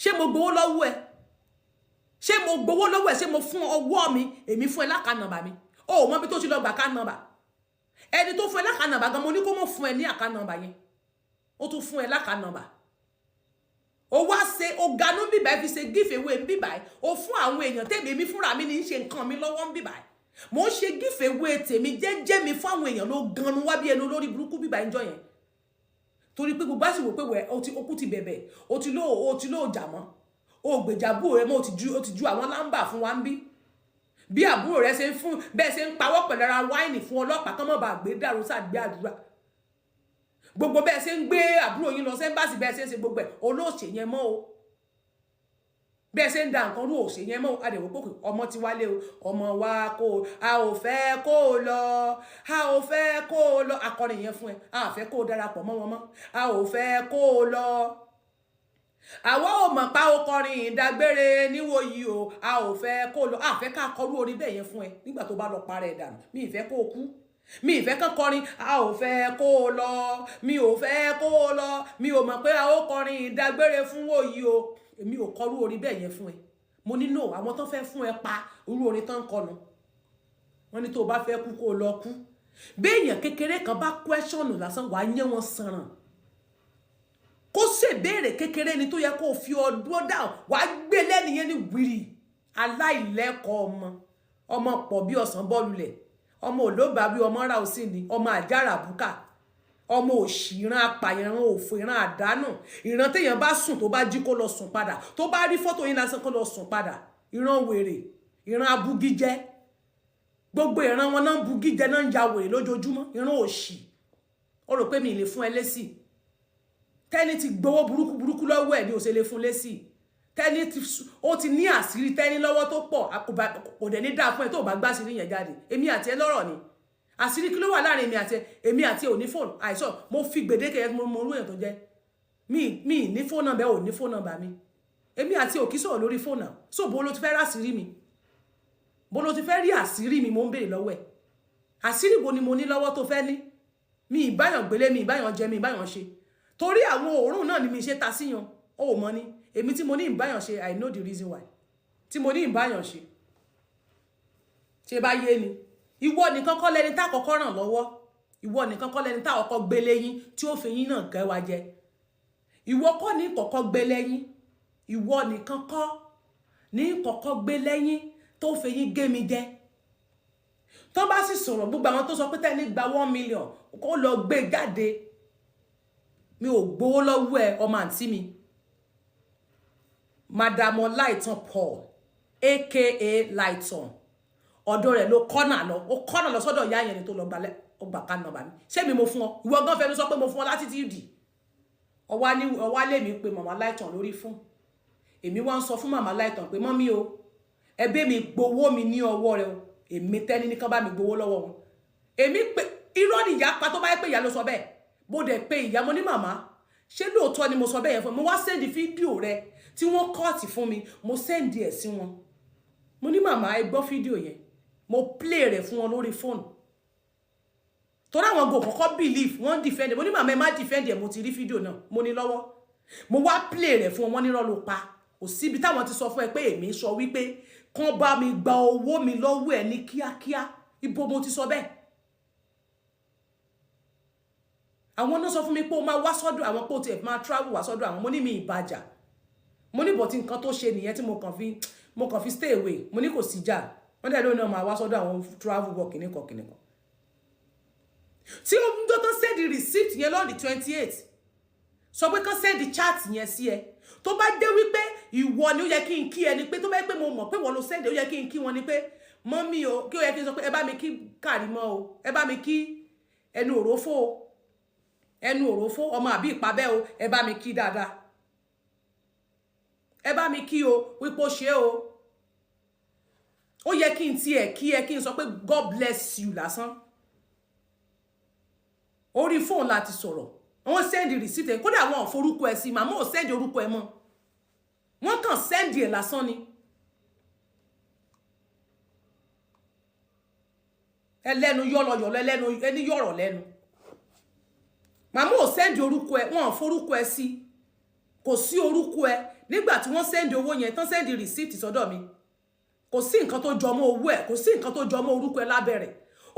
Ṣé mo gbowó lọ́wọ́ ẹ? Ṣé mo gbowó lọ́wọ́ ẹ? Ṣé mo fún ọwọ́ mi? Èmi fún ẹ l'account number mi? Ó mọ bí tó ti lọ gbà account number. Ẹni tó fún ẹ l'account number gan, mo ní kó mọ̀ fún ẹ ní account number yẹn, ó tún fún ẹ l'account number. Ó wá ṣe ó ganú bíbá ẹ fi ṣe give away bíbá ẹ, ó fún àwọn èèyàn tèmi. Èmi fúnra mi ní í ṣe nǹkan mi lọ́wọ́ ń bíbá ẹ, mo ń ṣe give away tèmi jẹ́jẹ́ mi fún àwọn èèyàn. Ló ganu wá bí ẹnu lórí burúkú bíbá ẹ ń jọ yẹn, torí pé gbogbo àsìkò pé wẹ ó ti okú ti bẹ̀bẹ̀, ó ti lóò jà mọ́, ó gbèjà àbúrò rẹ mọ́, ó ti ju àwọn lámbà fún wa ń bí bí àbúrò rẹ ṣe ń fún bẹ́ẹ̀, ṣe ń pawọ́ pẹ̀lú ara wáìnì fún ọlọ́pàá kán mọ́ bá gbé dàrú sàgbé àdúrà gbogbo, bẹ́ẹ̀ ṣe ń gbé àbúrò yín lọ sẹ́ńbàṣì, bẹ́ẹ̀ ṣe ń ṣe gbogbo ẹ̀ olóòṣè yẹn mọ́ o, bẹ́ẹ̀ ṣe ń da nǹkan rú òṣè yẹn mọ́. Adẹ̀wò pòkè ọmọ ti wálé o, ọmọ wa kó o, a ò fẹ́ kó o lọ, a ò fẹ́ kó o lọ. Akọrin yẹn fún ẹ, a fẹ́ kó o darapọ̀ mọ́ wọn mọ́, a ò fẹ́ kó o lọ. Àwa ò mọ̀ pa o kọrin ìdágbére níwòyí o, a ò fẹ́ kó o lọ. A fẹ́ ká kọrú orin bẹ́ẹ̀ yẹn fún ẹ nígbà tó bá lọ parẹ́ dànù. Mi ì fẹ́ kó o kú, mi ì fẹ́ kán kọrin a ò fẹ́ kó o lọ, mi ò fẹ́ kó o lọ, mi ò mọ̀ pé a ó kọrin ìdágbére fún wòyí o. Èmi ò kọrú orin bẹ́ẹ̀ yẹn fún ẹ. Mo ní no, àwọn tó fẹ́ fún ẹ pa, irú orin tán ń kọnu wọ́n ní tó o bá fẹ́ kú, kó o lọ kú. Béèyàn kékeré kan bá question lásán, wàá yẹ́ wọn sànràn. Kó ṣèbéèrè kékeré ni tó yẹ kó o fi ọdún dáhùn, wàá gbé lẹ́nìyẹn ní wìrì. Aláìlẹ́kọ̀ọ́ ọmọ, ọmọ pọ̀ bí ọ̀sán bọ́ọ̀lù lẹ̀. Ọmọ òlóbàá bí ọmọ ra òsì ni, ọmọ àjàrà bùkà, ọmọ òṣì, ìran apààyàn, ìran òfò, ìran àdánù, ìran téèyàn bá sùn, tó bá jí, kó lọ sùn padà. Tó bá rí fọ́tò yín lásán, kó lọ sùn padà. Ìran wèrè, ìran abugíjẹ, gbogbo ìran wọn náà ń bugíjẹ, náà ń ya wèrè lójoojúmọ́. Ìran òṣì. Ó rò pé mi lè fún ẹ lésì. Tẹ́ni ti gbowó burúkú burúkú lọ́wọ́ ẹ̀ ní ó ṣe lè fún lésì. Tẹ́ni ti ó ti ní àṣírí Tẹ́ni lọ́wọ́ tó pọ̀. Kò dẹ̀ ní dáa fún ẹ tó bá gbá àṣírí yẹn jáde. Èmi àti ẹ lọ́rọ̀ ni. Àṣírí kí ló wà láàrin èmi àti ẹ? Èmi àti ẹ ò ní fóònù àìsàn. Mo fi gbèdéke yẹn, mo mọ orú èèyàn tó jẹ́. Mi ní fóònù number, ò ní fóònù number mi. Èmi àti ò kí sọ̀rọ̀ lórí fóònù. So bó ló ti fẹ́ ráṣírí mi? Bó ló ti fẹ́ rí àṣírí mi? Mo ń béèrè lọ́wọ́ ẹ̀. Àṣírí wo ni mo ní lọ́wọ́ tó fẹ́ ní? Mi ìbáyàn gbélé, mi ìbáyàn jẹ, mi ìbáyàn ṣe. Torí àwọn òórùn náà ni mi ṣe ta síyan. Ó mọ ni èmi tí mo ní ìbáyàn ṣe. I know the reason why tí mo ní ìbáyàn ṣe. Ṣe bá yé ni, ìwọ nìkan kọ́ lẹni tá kọ́kọ́ ràn lọ́wọ́. Ìwọ nìkan kọ́ lẹni tá kọ́kọ́ gbé lẹ́yìn tí ó fi yín náà gẹ́ wa jẹ. Ìwọ kọ́ ní kọ́kọ́ gbé lẹ́yìn. Ìwọ nìkan kọ́ ní kọ́kọ́ gbé lẹ́yìn tó fi yín gé mi jẹ. Tó bá sì sọ̀rọ̀, gbogbo àwọn tó sọ pé tẹ́ni gba 1 million, kó lọ gbé jáde. Mi ò gbowó lọ́wọ́ ẹ. Ọmọ àǹtí mi, Madam Ọláìtàn Paul, aka Láìtàn, ọ̀dọ̀ rẹ̀ ló kọ́nà lọ. Ó kọ́nà lọ sọ́dọ̀ ìyá yẹn ni tó lọ gbalẹ̀. Ó gbà ká nọ́mbà mi. Ṣé mi mo fún ọ? Ìwọ gan fẹnu sọ pé mo fún ọ látìtìdì. Ọwá lèmi pé màmá Láìtàn lórí fún èmi. Wá ń sọ fún màmá Láìtàn pé, "Mummy o, ẹbí mi gbowó mi ní ọwọ́ rẹ o." Èmi tẹ́ni ní kán bá mi gbowó lọ́wọ́ wọn. Èmi pé irọ́ ni ìyá pa. Tó bá yẹ pé ìyá ló sọ bẹ́ẹ̀, mo dẹ̀ pé ìyá, mo ní, "Màmá, ṣé lóòótọ́ ni mo sọ bẹ́ẹ̀ yẹn fún mi?" Mo wá send fídíò rẹ tí wọ́n cut fún mi, mo send ẹ̀ sí wọn. Mo ní, "Màmá, ẹ gbọ́ fídíò yẹn." Mo play rẹ̀ fún wọn lórí fóònù torí àwọn go kọ́kọ́ believe, wọ́n defend. Mo ní, "Màmá, ẹ má defend ẹ̀, mo ti rí fídíò náà, mo ní lọ́wọ́." Mo wá play rẹ̀ fún wọn. Wọ́n nírọ́ ló pa. Kò síbi táwọn ti sọ fún ẹ pé èmi sọ wípé kán bá mi gba owó mi lọ́wọ́ ẹ ní kíákíá. Ibo mo ti sọ bẹ́ẹ̀? Àwọn náà sọ fún mi pé ó máa wá sọ́dọ̀ àwọn, pé ó tiẹ̀ máa travel wá sọ́dọ̀ àwọn. Mo ní mi ìbàjà. Mo ní bọ̀tí nǹkan tó ṣe nìyẹn tí mo kàn fi stay away. Mo ní kò sí jà. Wọ́n dẹ̀ lónìí náà máa wá sọ́dọ̀ àwọn, travel work, kìnnìkan kìnnìkan. Tí ó ń tó send receipt yẹn lọ́ọ̀dì 28, sọ pé kán send chat yẹn sí ẹ. Tó bá dé wípé ìwọ ni, ó yẹ kí n kí ẹ ni pé tó bá yẹ pé mo mọ̀ pé wọ́n ló send, ó yẹ kí n kí wọn ni pé, "Mummy o." Kí ó yẹ kí n sọ pé, "Ẹ bá mi kí Kàrímọ́ o, ẹ bá mi kí ẹnu òrófó o, ẹnu òrófó ọmọ àbí ìpabẹ́ o, ẹ bá mi kí dáadáa, ẹ bá mi kí o wípé ó ṣe o." Ó yẹ kí n tiẹ̀ kí ẹ, kí n sọ pé, "God bless you" lásán. Orí fóònù láti sọ̀rọ̀. Wọ́n send receipt ẹ̀, kódà wọn ò forúkọ ẹ̀ sí. Màmá ò send orúkọ ẹ̀ mọ́, wọ́n kàn send ẹ̀ lásán ni. Ẹlẹ́nu yọ̀lọ̀yọ̀lọ̀, ẹlẹ́nu ẹni yọ̀rọ̀ lẹ́nu. Màmá ò send orúkọ ẹ̀, wọn ò forúkọ ẹ̀ sí. Kò sí orúkọ ẹ̀ nígbà tí wọ́n send owó yẹn tán, send receipt sọ́dọ̀ mi. Kò sí nǹkan tó jọmọ́ owó ẹ̀, kò sí nǹkan tó jọmọ́ orúkọ ẹ̀ lábẹ́ rẹ̀.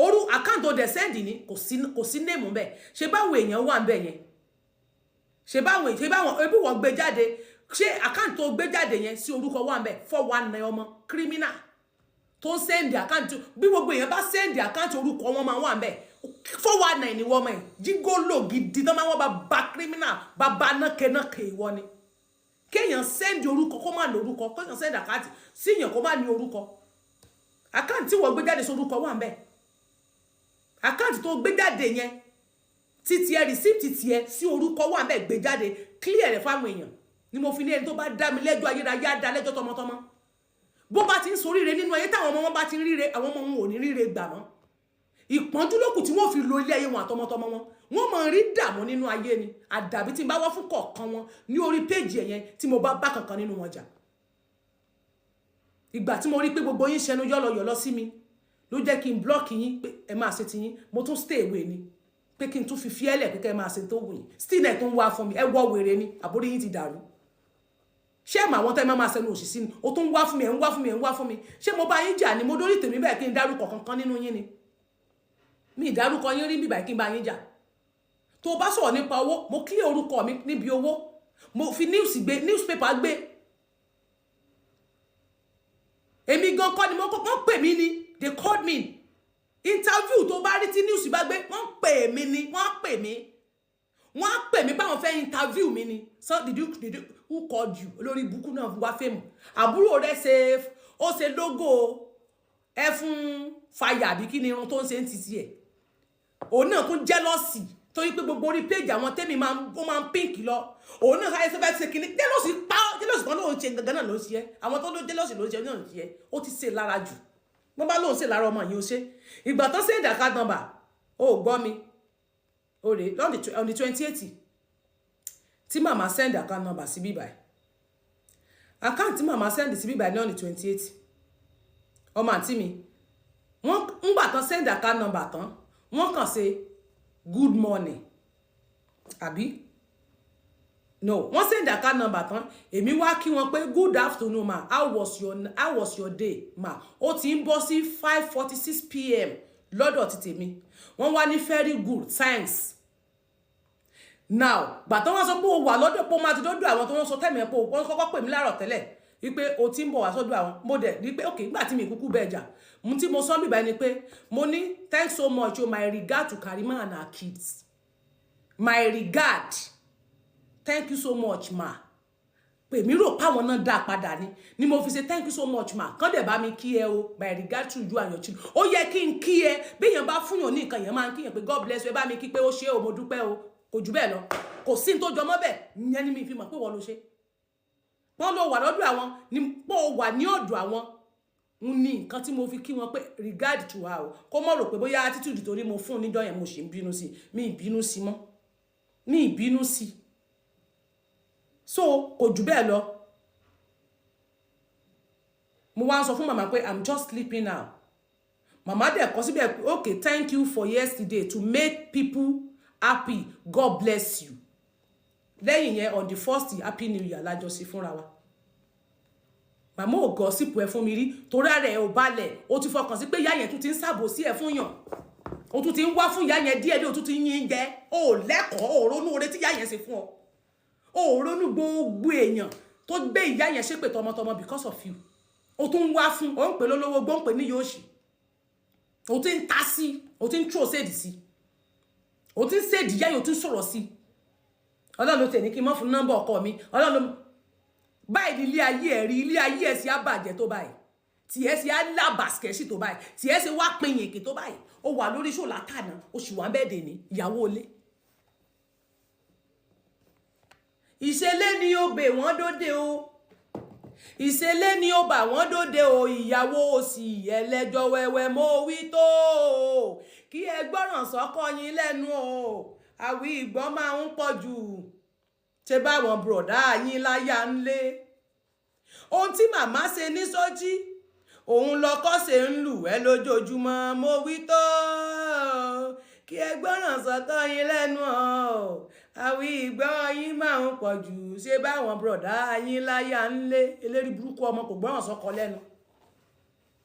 Orú account tó dẹ̀ send ní, kò sí name ńbẹ̀. Ṣé báwo èèyàn wà ńbẹ̀ yẹn? Ṣé báwọn ebi wọ́n gbé jáde? Ṣé account tó gbé jáde yẹn sí orúkọ wà ńbẹ̀? 419, ọmọ criminal tó ń send account. Bí gbogbo èèyàn bá send account, orúkọ wọn máa wà ńbẹ̀. 419 ni wọ́n mọ̀ ẹ́. Gigolo gidi tó máa wọ́n bá ba criminal, bá ba nákẹ́nákẹ́. Ìwọ ni kéèyàn send orúkọ kó má lórúkọ, kéèyàn send account síyàn kó má ní orúkọ. Account tí wọ́n gbé jáde sí orúkọ wà ńbẹ̀? Account tó gbé jáde yẹn, títí ẹ, receipt tiẹ̀ sí orúkọ wà ńbẹ̀? Gbé jáde, clear rẹ̀ fáwọn èèyàn. Ni mo fi ní ẹni tó bá dá mi lẹ́jọ́, ayérayé á dá lẹ́jọ́ tọmọtọmọ. Bó bá ti ń soríire nínú ayé, táwọn ọmọ wọn bá ti ń ríre, àwọn ọmọ wọn ò ní ríre gbà mọ́. Ìpọ́njú lókù tí wọ́n fi lo ilé ayé wọn àtọmọtọmọ wọn. Wọ́n máa rí dààmú nínú ayé ni. Àdàbí tí n bá wá fún kọ̀ọ̀kan wọn ní orí péjì ẹ̀yẹn, tí mo bá bá kankan nínú wọn jà. Ìgbà tí mo rí pé gbogbo yín ṣẹnu yọ́lọyọ̀lọ sí mi ló jẹ́ kí n block yín pé ẹ máa ṣe tiyín. Mo tún stay away ni pé kí n tún fi fiẹ́lẹ̀ pé kẹ́ ẹ máa ṣe tó wù yín. Still náà tó ń wá fún mi. Ẹ wọ́ wèrè ni, àbórí yín ti dàrú. Ṣé ẹ̀ mọ̀ àwọn tẹ́ ẹ máa máa ṣẹnu òṣì sí ni? O tún ń wá fún mi, ẹ̀ ń wá fún mi, ẹ̀ ń wá fún mi. Ṣé mo bá yín jà ni? Mo dórí tèmi bẹ́ẹ̀ kí n dárúkọ kankan nínú yín ni? Mi ìdárúkọ yín rí bíbà kí n bá yín jà. Tó o bá sọ̀rọ̀ nípa owó, mo clear orúkọ mi níbi owó. Mo fi news gbé, newspaper gbé. Èmi gan kọ́ ni mo kọ́. Wọ́n pè mí ni, they called me. Interview tó bá rí tí news bá gbé, wọ́n pè mí ni, wọ́n pè mí, wọ́n á pè mí báwọn fẹ́ interview mi ni. So did you who called you? Olórí ibùkún náà wá fame. Àbúrò rẹ̀ ṣe, ó ṣe logo ẹ fún fàyà àbí kí ni irun tó ń ṣe ń titi ẹ̀. Òun náà tún jealous torí pé gbogbo orí page àwọn tẹ́mi máa ń, ó máa ń pink lọ. Òun náà sáyé sẹ́fẹ́ ṣe kínní. Jealous pa, jealous kan ló ń ṣe gangan náà ló ń ṣe ẹ́. Àwọn tó ló jealous ló ń ṣe náà ń ṣe ẹ́. Ó ti ṣe lára jù. Wọ́n bá lóun ṣe lára ọmọ yìí, ó ṣe ìgbà tó ṣe ìdàkà nọ́mbà. Ó gbọ́ mi, ó rè on the 28 tí màmá send account number sí bíbáyìí. Account tí màmá send sí bíbáyìí ní on the 28, ọmọ àǹtí mi, wọ́n ńgbà tán send account number tán, wọ́n kàn ṣe "good morning" àbí no, wọ́n send account number tán, èmi wá kí wọn pé, "Good afternoon, ma. How was your day, ma?" Ó ti ń bọ́ sí 5:46 p.m. lọ́dọ̀ ti tèmi. Wọ́n wá ní, "Very good, thanks." Now, gbàtọ́ wọ́n sọ pé o wà lọ́dọ̀, pé o máa ti dọ́dọ̀ àwọn tó wọ́n sọ tẹ́mi ẹ̀ pé wọ́n kọ́kọ́ pè mí láàrọ̀ tẹ́lẹ̀ wípé o ti ń bọ̀ wá sọ́dọ̀ àwọn. Mo dẹ̀ ní pé ok, nígbà tí mi kúkú bẹ́ẹ̀ jà mo, tí mo sọ bíbá ni pé mo ní, "Thanks so much o. My regard to Karima and her kids. My regard. Thank you so much, ma." Pè mí rò páwọn náà dá padà ni mo fi ṣe, "Thank you so much, ma. Kán dẹ̀ bá mi kí ẹ o. My regard to you and your children." Ó yẹ kí n kí ẹ. Bí èèyàn bá fúnyàn ní nǹkan, èèyàn máa ń kíyàn pé, "God bless you. Ẹ bá mi kí pé ó ṣe o, mo dúpẹ́ o." Kò jù bẹ́ẹ̀ lọ. Kò sí ní tó jọmọ́ bẹ́ẹ̀. Ìyẹn ni mi fi mọ̀ pé wọ́n ló ṣe. Wọ́n lọ wà lọ́dọ̀ àwọn ni, pé ó wà ní ọ̀dọ̀ àwọn ń ní nǹkan tí mo fi kí wọn pé regard to her o. Kó mọ̀ rò pé bóyá attitude torí mo fún un níjọ́ yẹn, mo sì ń bínú sí. Mi ì bínú sí mọ́, mi ì bínú sí. So kò jù bẹ́ẹ̀ lọ. Mo wá ń sọ fún màmá pé, "I'm just sleeping now." Màmá dẹ̀ kọ síbẹ̀ pé, "Okay, thank you for yesterday to make people happy. God bless you." Lẹ́yìn yẹn, on the first, happy new year lájọsí fúnra wa. Màmá ò gossip ẹ fún mi rí torí ara ẹ ò balẹ̀. Ó ti fọkàn sí pé ìyá yẹn tún ti ń ṣàbòsí ẹ fún yàn, ó tún ti ń wá fún ìyá yẹn díẹ̀ díẹ̀, ó tún ti ń yín jẹ. Ó lẹ́kọ̀ọ́, ó ronú oore tí ìyá yẹn ṣe fún ọ, ó ronú gbogbo èèyàn tó gbé ìyá yẹn ṣépè tọmọtọmọ because of you. Ó tún ń wá fún, ó ń pè lólówó gbó, ń pè ní yóò ṣì, ó ti ń ta sí, ó ti ń tró séèdì sí, ó ti ń séèdì ìyá yẹn, ó ti ń sọ̀rọ̀ sí. Ọlọ́run ló tẹ̀ ní kí n mọ́ fún nọ́mbà ọkọ mi. Ọlọ́run ló báyìí ní ilé ayé ẹ̀ rí. Ilé ayé ẹ̀ sì á bàjẹ́ tó báyìí, tiẹ̀ sì á lábàskẹ́sì tó báyìí, tiẹ̀ sì wá pinyìnkì tó báyìí. Ó wà lórí ṣò látànà, ó sì wà bẹ́ẹ̀ dè ní ìyàwó ilé. Ìṣẹ̀lẹ̀ ni ó bè wọ́n dóde o, ìṣẹ̀lẹ̀ ni ó bà wọ́n dóde o. Ìyàwó òsì ẹlẹ́jọ́ wẹ́wẹ́, mo wí tó o, kí ẹ gbọ́ràn sọ́kọ yín lẹ́nu o. Àwí ìgbọ́n máa ń pọ̀ jù. Ṣe báwọn bùrọ̀dá yín láyà ń lé ohun tí màmá ṣe ní sọ́jí, òun lọkọ́ ṣe ń lù ẹ́ lójoojúmọ́. Mo wí tó, kí ẹ gbọ́ràn sọ́kọ yín lẹ́nu o. Àwí ìgbọ́n yín máa ń pọ̀ jù. Ṣe báwọn bùrọ̀dá yín láyà ń lé. Eléri burúkú ọmọ, kò gbọ́ràn sọ́kọ lẹ́nu.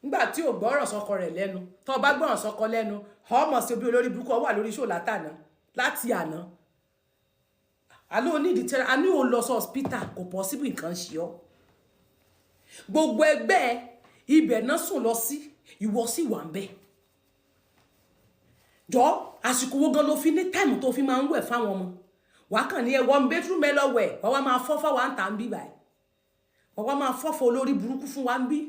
Nígbà tí ò gbọ́ràn sọ́kọ rẹ̀ lẹ́nu, tó bá gbọ́ràn sọ́kọ lẹ́nu, ọmọ sí bí olórí burúkú ọ wà lórí ṣò látànà láti àná. Àlọ́ onídìí tẹ́lẹ̀, a ní ò lọ sí hospital, kò possible. Nǹkan ṣe ọ́. Gbogbo ẹgbẹ́ ibẹ̀ náà sùn lọ sí, ìwọ sì wà ń bẹ̀. Jọ, àsìkò wo gan ló fi ní time tó fi máa ń wẹ̀ fáwọn ọmọ? Wàá kàn ní ẹwọ́ bedroom ẹ lọ wẹ̀, wàá wá máa fọ́fọ́ wa ń tà ń bí báyìí, wàá wá máa fọ́fọ́ olórí burúkú fún wa ń bí.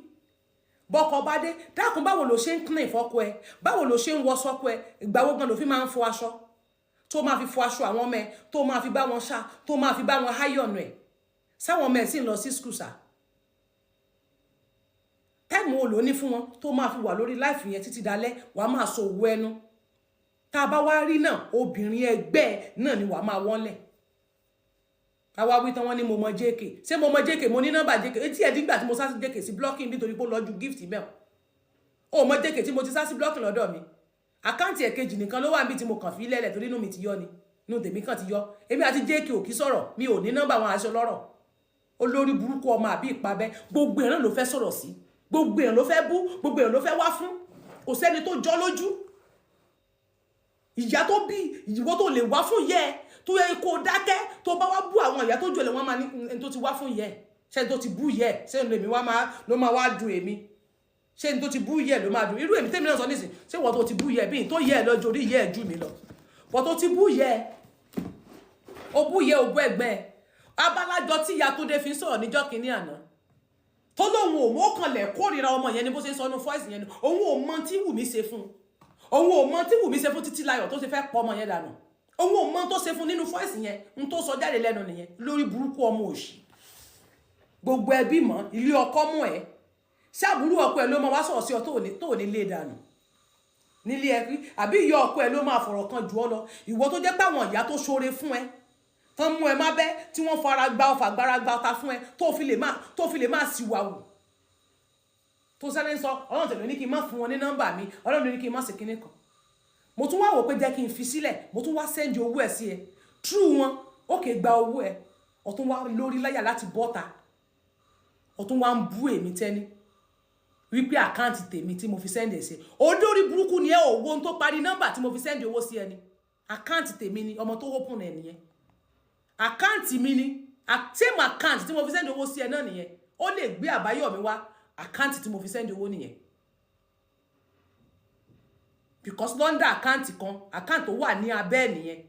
Bọ́kọ bá dé, dákun, báwo ló ṣe ń clean fọ́kọ ẹ? Báwo ló ṣe ń wọ sọ́kọ ẹ? Ìgbà wo gan ló fi máa ń fọ aṣọ, tó máa fi fọ aṣọ àwọn ọmọ ẹ, tó máa fi bá wọn ṣá, tó máa fi bá wọn iron ẹ? Sáwọn ọmọ ẹ sì ń lọ sí school sá? Time wo ló ní fún wọn tó máa fi wà lórí live yẹn títí dalẹ́, wàá máa sọ òwò ẹnu? Tá a bá wá rí náà, obìnrin ẹgbẹ́ náà ni wàá máa wọ́nlẹ̀. Àwa wí tán, wọ́n ní mo mọ JK. Ṣé mo mọ JK? Mo ní nọ́mbà JK etí ẹ̀ dígbà tí mo sá sí JK sí blocking nítorí pé ó lọ ju gift mẹ́ọ̀. Ó mọ JK tí mo ti sá sí blocking lọ́dọ̀ mi. Account ẹ̀kejì nìkan ló wà níbi tí mo kàn fi lẹ́lẹ̀ torí inú mi ti yọ ni, inú tèmi kàn ti yọ. Èmi àti JK ò kí sọ̀rọ̀. Mi ò ní nọ́mbà wọn. Aṣọ lọ́rọ̀, olórí burúkú ọmọ àbí ìpabẹ́. Gbogbo èèyàn ló fẹ́ sọ̀rọ̀ sí, gbogbo èèyàn ló fẹ́ bú, gbogbo èèyàn ló fẹ́ wá fún. Kò sẹ́ni tó jọ lójú. Ìyá tó bí ìwọ tó lè wá fún yẹ, tó yẹ kó dákẹ́. Tó bá wá bú àwọn ìyá tó jù ẹ, wọ́n máa ní ẹni tó ti wá fún yẹ, ṣẹ́ni tó ti bú yẹ, ṣẹ́ni lèmi wá máa ló máa wá dùn èmi. Ṣé ní tó ti bú yẹ ló máa dùn? Irú èmi tèmi náà sọ nísìn, ṣé wọ́n tó ti bú yẹ bí n tó yẹ ẹ lọ́jọ́ orí yẹ ẹ jù mí lọ bọ́ tó ti bú yẹ, ó bú yẹ, ó bú ẹgbẹ́ ẹ. Abalajọ tí ìyá tó dé fi ń sọ̀rọ̀ níjọ́ kínní àná, tó lóun ò mọ̀ kànlẹ̀ kórìíra ọmọ yẹn ni, bó ṣe ń sọ ọ́nù voice yẹn ni, òun ò mọ tí Wùmí ṣe fún, òun ò mọ tí Wùmí ṣe fún Títílayọ̀ tó ṣe fẹ́ pọ̀ ọmọ yẹn dànù. Òun ò mọ tó ṣe fún nínú voice yẹn, n tó sọ jáde lẹ́nu nìyẹn. Lórí burúkú, ọmọ òṣì, gbogbo ẹbí mọ́ ilé ọkọ mú ẹ ṣàbúrú ọkọ ẹ ló máa wá sọ̀rọ̀ sí ọ tó ní lé dànù nílé ẹ, àbí ìyá ọkọ ẹ ló máa fọ̀rọ̀ kan jù ọ lọ? Ìwọ tó jẹ́ pé àwọn ìyá tó ṣoore fún ẹ tán mú ẹ má bẹ́, tí wọ́n fara gba ọfà gbára gba ọta fún ẹ, tó fi lè máa ṣìwàwù, tó sáré ń sọ, Ọlọ́run tẹ̀lé ní kí n má fún wọn ní nọ́mbà mi, Ọlọ́run ní kí n má ṣe kinní kan. Mo tún wá wò pé jẹ́ kí n fi sílẹ̀, mo tún wá send owó ẹ̀ sí ẹ true wọn. Ó kè gba owó ẹ, ó tún wá lórí láyà láti bọ́ta, ó tún wá ń bú èmi tẹ́ni wípé account tèmi tí mo fi send ẹ̀ sí. Olórí burúkú ni ẹ. Òwò tó parí nọ́mbà tí mo fi send owó sí ẹ ni account tèmi ni. Ọmọ tó open ẹ nìyẹn, account mi ni. Same account tí mo fi send owó sí ẹ náà nìyẹn. Ó lè gbé àbáyọ mi wá, account tí mo fi send owó nìyẹn, because London account kan, account tó wà ní abẹ́ ẹ̀ nìyẹn.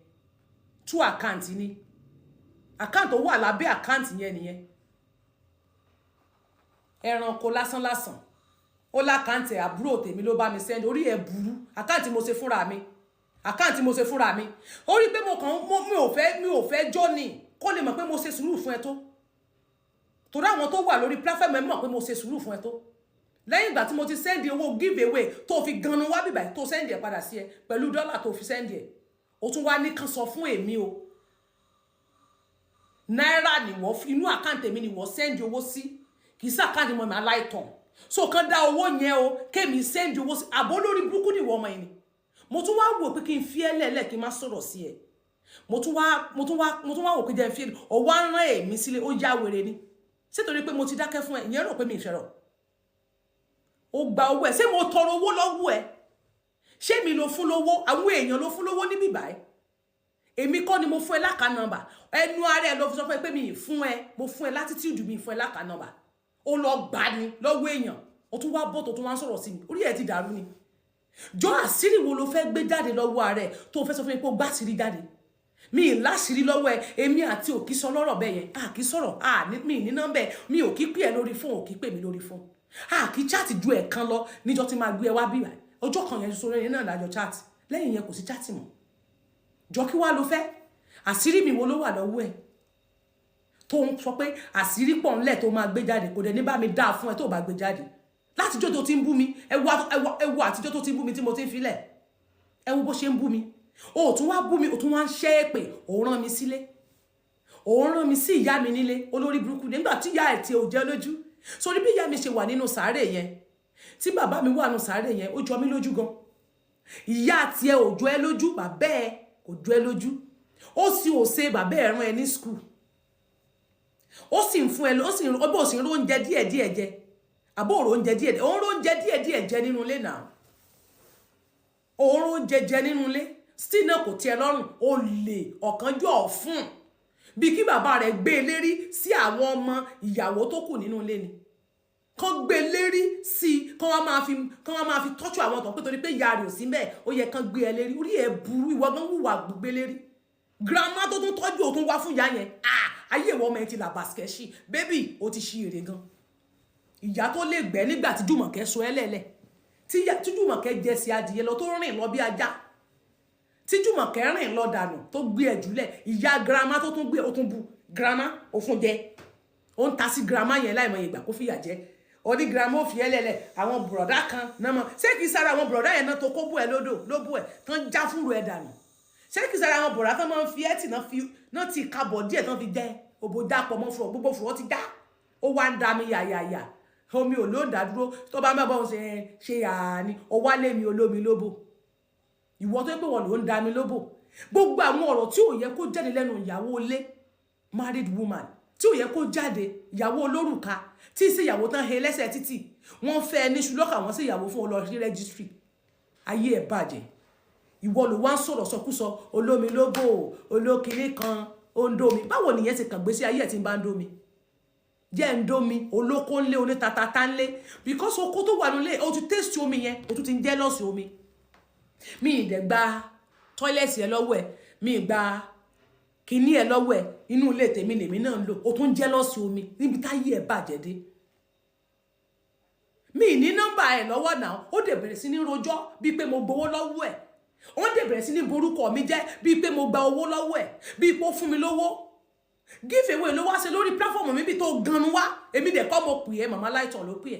Two account ni, account tó wà lábẹ́ account yẹn nìyẹn. Ẹranko lásán lásán. Ó l'account àbúrò tèmi ló bá mi send. Orí ẹ̀ burú. Account mo ṣe fúnra mi, account mo ṣe fúnra mi. Ó rí pé mo kàn mi ò fẹ́ jọ́ ni kó lè mọ̀ pé mo ṣe sùúrù fún ẹ tó, torí àwọn tó wà lórí platform ẹ mọ̀ pé mo ṣe sùúrù fún ẹ tó. Lẹ́yìn ìgbà tí mo ti send owó give away tó fi ganu wá bìbà, tó send ẹ̀ padà sí ẹ pẹ̀lú dọ́là tó fi send ẹ̀, ó tún wá ní kán sọ fún èmi o. Náírà ni wọ́n, inú account èmi ni wọ́n send owó sí, kì í sí account mọ̀ mi aláìtàn. So kán dá owó yẹn o, kémi send owó sí. Àbó lórí burúkú ni ìwọ ọmọ yẹn ni. Mo tún wá wò pé kí n fi ẹ́ lẹ́lẹ̀, kí n má sọ̀rọ̀ sí ẹ. Mo tún wá wò pé jẹ́ n fi ẹ́ ọ wá rán èmi sílé. Ó yá wèrè ni. Ṣé torí pé mo ti dákẹ́ fún ẹ, ìyẹn rò pé mi ìfẹ́rọ̀ ó gba owó ẹ? Ṣé mo tọrọ owó lọ́wọ́ ẹ? Ṣé mi ló fún lówó? Àwọn èèyàn ló fún lówó níbí báyìí. Èmi kọ́ ni mo fún ẹ l'account number. Ẹnu ara ẹ ló fi sọ fún ẹ pé mi ì fún ẹ, mo fún ẹ latitude, mi ì fún ẹ l'account number. Ó lọ gbà ní lọ́wọ́ èèyàn, ó tún wá bọ́, tó tún wá ń sọ̀rọ̀ sí mi. Orí ẹ ti dàrú ni. Jọ, àṣírí wo ló fẹ́ gbé jáde lọ́wọ́ ara ẹ tó fẹ́ sọ fún mi pé ó gbàṣírí jáde? Mi ì láṣìírí lọ́wọ́ ẹ. Èmi àti òkì sọ lọ́rọ̀ bẹ́ẹ̀ yẹn, a kì í sọ̀rọ̀, mi ì ní nọ́mbẹ̀, mi ò kí pè ẹ lórí fóònù, ò kí pè mí lórí fóònù. A kì í chat ju ẹ̀kan lọ níjọ́ tí máa gbé ẹ wá bí. Ọjọ́ kan yẹn sórí yẹn náà lájọ chat. Lẹ́yìn yẹn, kò sí chat mọ́. Jọ, kí wá ló fẹ́? Àṣírí mi wo ló wà lọ́wọ́ ẹ tó ń sọ pé àṣírí pọ̀ ńlẹ̀ tó máa gbé jáde? Kò dẹ̀ ní bá mi dáa fún ẹ tó bá gbé jáde. Látijọ́ tó ti ń bú mi, ẹ wo àtijọ́ tó ti ń bú mi tí mo ti ń filẹ̀. Ẹ wo bó ṣe ń bú mi. O tún wá bú mi, o tún wá ń ṣẹ́ èpè, o rán mi sílé, o rán mi sí ìyá mi nílé. Olórí burúkú. Nígbà tí ìyá ẹ̀ tí ò jẹ́ lójú sórí bí ìyá mi ṣe wà nínú sàárè yẹn, tí bàbá mi wà nínú sàárè yẹn, ó jọ mí lójú gan. Ìyá tiẹ̀ ò jọ ẹ́ lójú, bàbá ẹ̀ kò jọ ẹ́ lójú. Ó sì ò ṣe bàbá ẹ̀ rán ẹ ní school, ó sì ń fún ẹ, ó sì ń bó sì ń róúnjẹ díẹ̀díẹ̀ jẹ. Àbó òróúnjẹ díẹ̀, òun róúnjẹ díẹ̀díẹ̀ jẹ nínú ilé náà, òun róúnjẹ jẹ nínú ilé. Still náà kò tiẹ̀ lọ́rùn. Ó lè ọ̀kánjọ́ ọ̀fun bí kí bàbá rẹ̀ gbé e lérí sí àwọn ọmọ ìyàwó tó kù nínú ilé ni, kán gbé e lérí sí i, kán wá máa fi tọ́jú àwọn ọ̀tọ̀ pé torí pé ìyá rẹ̀ ò sí mẹ́ẹ̀, ó yẹ kán gbé ẹ lérí. Orí ẹ burú. Ìwọ gan wùwà gbé lérí. Grandma tó tún tọ́jú, ò tún wá fún ìyá yẹn. Ah, ayé ìwọ ọmọ ẹ ti là bàṣkẹ́ṣì. Baby, ó ti ṣí èrè gan. Ìyá tó lè gbẹ́ nígbà tí Jùmọ̀kẹ́ sọ ẹ́ lẹ̀lẹ̀, tí Jùmọ̀kẹ́ jẹ sí adìyẹ lọ, tó rìn lọ bí ajá, tí Jùmọ̀kẹ́ rìn lọ dànù, tó gbé ẹ jùlẹ̀, ìyá grandma tó tún gbé, ó tún bu grandma, ó fún jẹ, ó ń ta sí grandma yẹn láìmọye ìgbà kó fìyà jẹ. Oní grandma ó fi ẹ́ lẹ̀lẹ̀. Àwọn bùrọ̀dá kan náà mọ̀. Ṣé kìí sára àwọn bùrọ̀dá yẹn náà tó kó bú ẹ lódò ló bú ẹ tán, já fúru ẹ dànù? Ṣé kìí sára àwọn bùrọ̀dá tán máa ń fi ẹ́ tì náà, fi náà ti kabọ̀ díẹ̀ tán fi jẹ́ òbò dápọ̀ mọ́ fúrọ̀, gbogbo fúrọ̀ ti dá, ó wá ń da mi yàyàyà, omi ò ló ń dá dúró tó bá mẹ́bọ̀ ṣe ṣe àní. Ó wá lé mi olómi lóbò. Ìwọ tó pé wọ́n ló ń da mi lóbò, gbogbo àwọn ọ̀rọ̀ tí ò yẹ kó jáde lẹ́nu ìyàwó ilé, married woman, tí ò yẹ kó jáde, ìyàwó olórùka, tí sí ìyàwó tán he lẹ́sẹ̀ títì, wọ́n fẹ́ ní ṣùlọ́kà, wọ́n sí ìyàwó fún ọ lọ sí registry. Ayé ẹ̀ bàjẹ́. Ìwọ ló wá ń sọ̀rọ̀ sọkúsọ, olómi lóbò, olókìní kan ó ń dómi. Báwo nìyẹn ti kàn gbé sí ayé ẹ̀ tí ń bá ń dómi? Jẹ́ ń dómi olóko ńlé, onítatata ńlé, because oko tó wà nílé, o ti taste omi yẹn, o tún ti ń jealous omi. Mi ì dẹ̀ gba toilet ẹ lọ́wọ́ ẹ, mi ì gba kíní ẹ lọ́wọ́ ẹ. Inú ilé tèmi lèmi náà ń lò, o tún ń jealous omi níbi táyé ẹ bàjẹ́ dé. Mi ní nọ́mbà ẹ lọ́wọ́ náà. Ó dẹ̀ bẹ̀rẹ̀ sí ní rojọ́ bíi pé mo gbowó lọ́wọ́ ẹ̀. Ó dẹ̀ bẹ̀rẹ̀ sí ní borúkọ mi jẹ́ bíi pé mo gba owó lọ́wọ́ ẹ̀, bíi pé ó fún mi lówó. Give away ló wá ṣe lórí platform mi bí tó ganu wá. Èmi dẹ̀ kọ́ mo pè é, Màmá Láìtàn ló pè é.